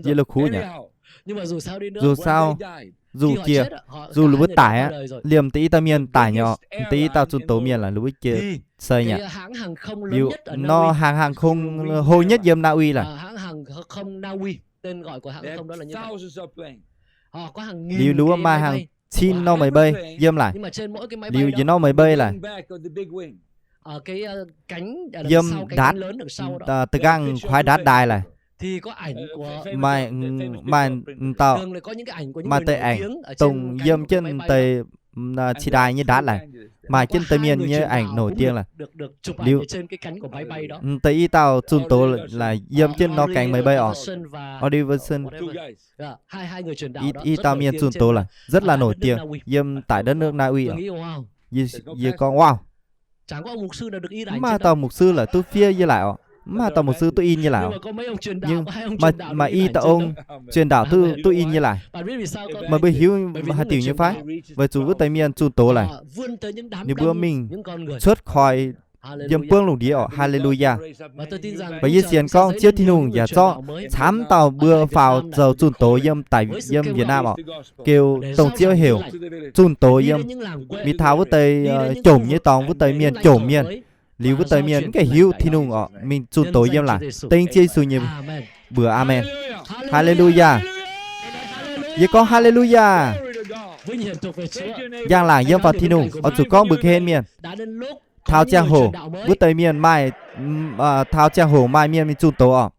Yie la'kuqv nyei aqv. Dù sao, dù jiex, dù ninh mbuo daic aqv, liemh deix i dauh mienh daic nyei orqc, deix i dauh zunh doz mienh laaix ninh mbuo jiex seix nyei aqv. Liuz nor hãng hàng không hô nhất yiem Na Uy laaix. Liuz ninh mbuo maaih hàng cin norm máy bay yiem laaix. Liuz yietc norm máy bay laaix, yiem ndaatv, da'nqaang kuaaiv ndaatv ndaaih laaix, maaih, maaih dauh, maaih deix ảnh dongh yiem jienv deix, cì đài nyei ndaatv laaix, maaih jienv deix mienh nyei ảnh nổi tiếng laaix. Liuz deix i dauh zunh doz laaix yiem jienv norm cánh máy bay orqc. Audley Wilson, i dauh mienh zunh doz laaix rất là nổi tiếng yiem tại đất nước Na Uy orqc. Yie gorngv, wow. Mv maaih dauh mục sư laaix duqv fiev yie laaix orqc. Mv maaih dauh mục sư duqv in yie laaix orqc. Nhưng maaih i dauh ông truyền đạo duqv, duqv in yie laaix. Meih mbuo hiuv haaix diuc nyei fai? Weic zuqc wuov deix mienh zunh doz laaix, ninh mbuo mingh cuotv koi yiem buangv lungh ndiev orqc. Haleluyaa. Và yie sienx gorngv Ziouv Tin-Hungh yaac zorqv camv dauh mbuo faaux zoux zunh doz yiem daic yiem Việt Nam orqc. Geu dongh Ziouv heuc zunh doz yiem, mingh taux wuov deix jomc nyei dorngx, wuov deix mienh jomc mienh. Liuz wuov deix mienh mv gaengh hiuv Tin-Hungh orqc, mingh zunh doz yiem laaix. Dengv Ziouv Yesu nyei mbuox, aamen. Haleluyaa. Yie gorngv haleluyaa. Njang-laangc yiem faaux Tin-Hungh, oix zuqc gorngv mbuox ga'hlen mienh. Taux ziangh hoc, wuov deix mienh maaih, taux ziangh hoc maaih mienh mingh zunh doz oc.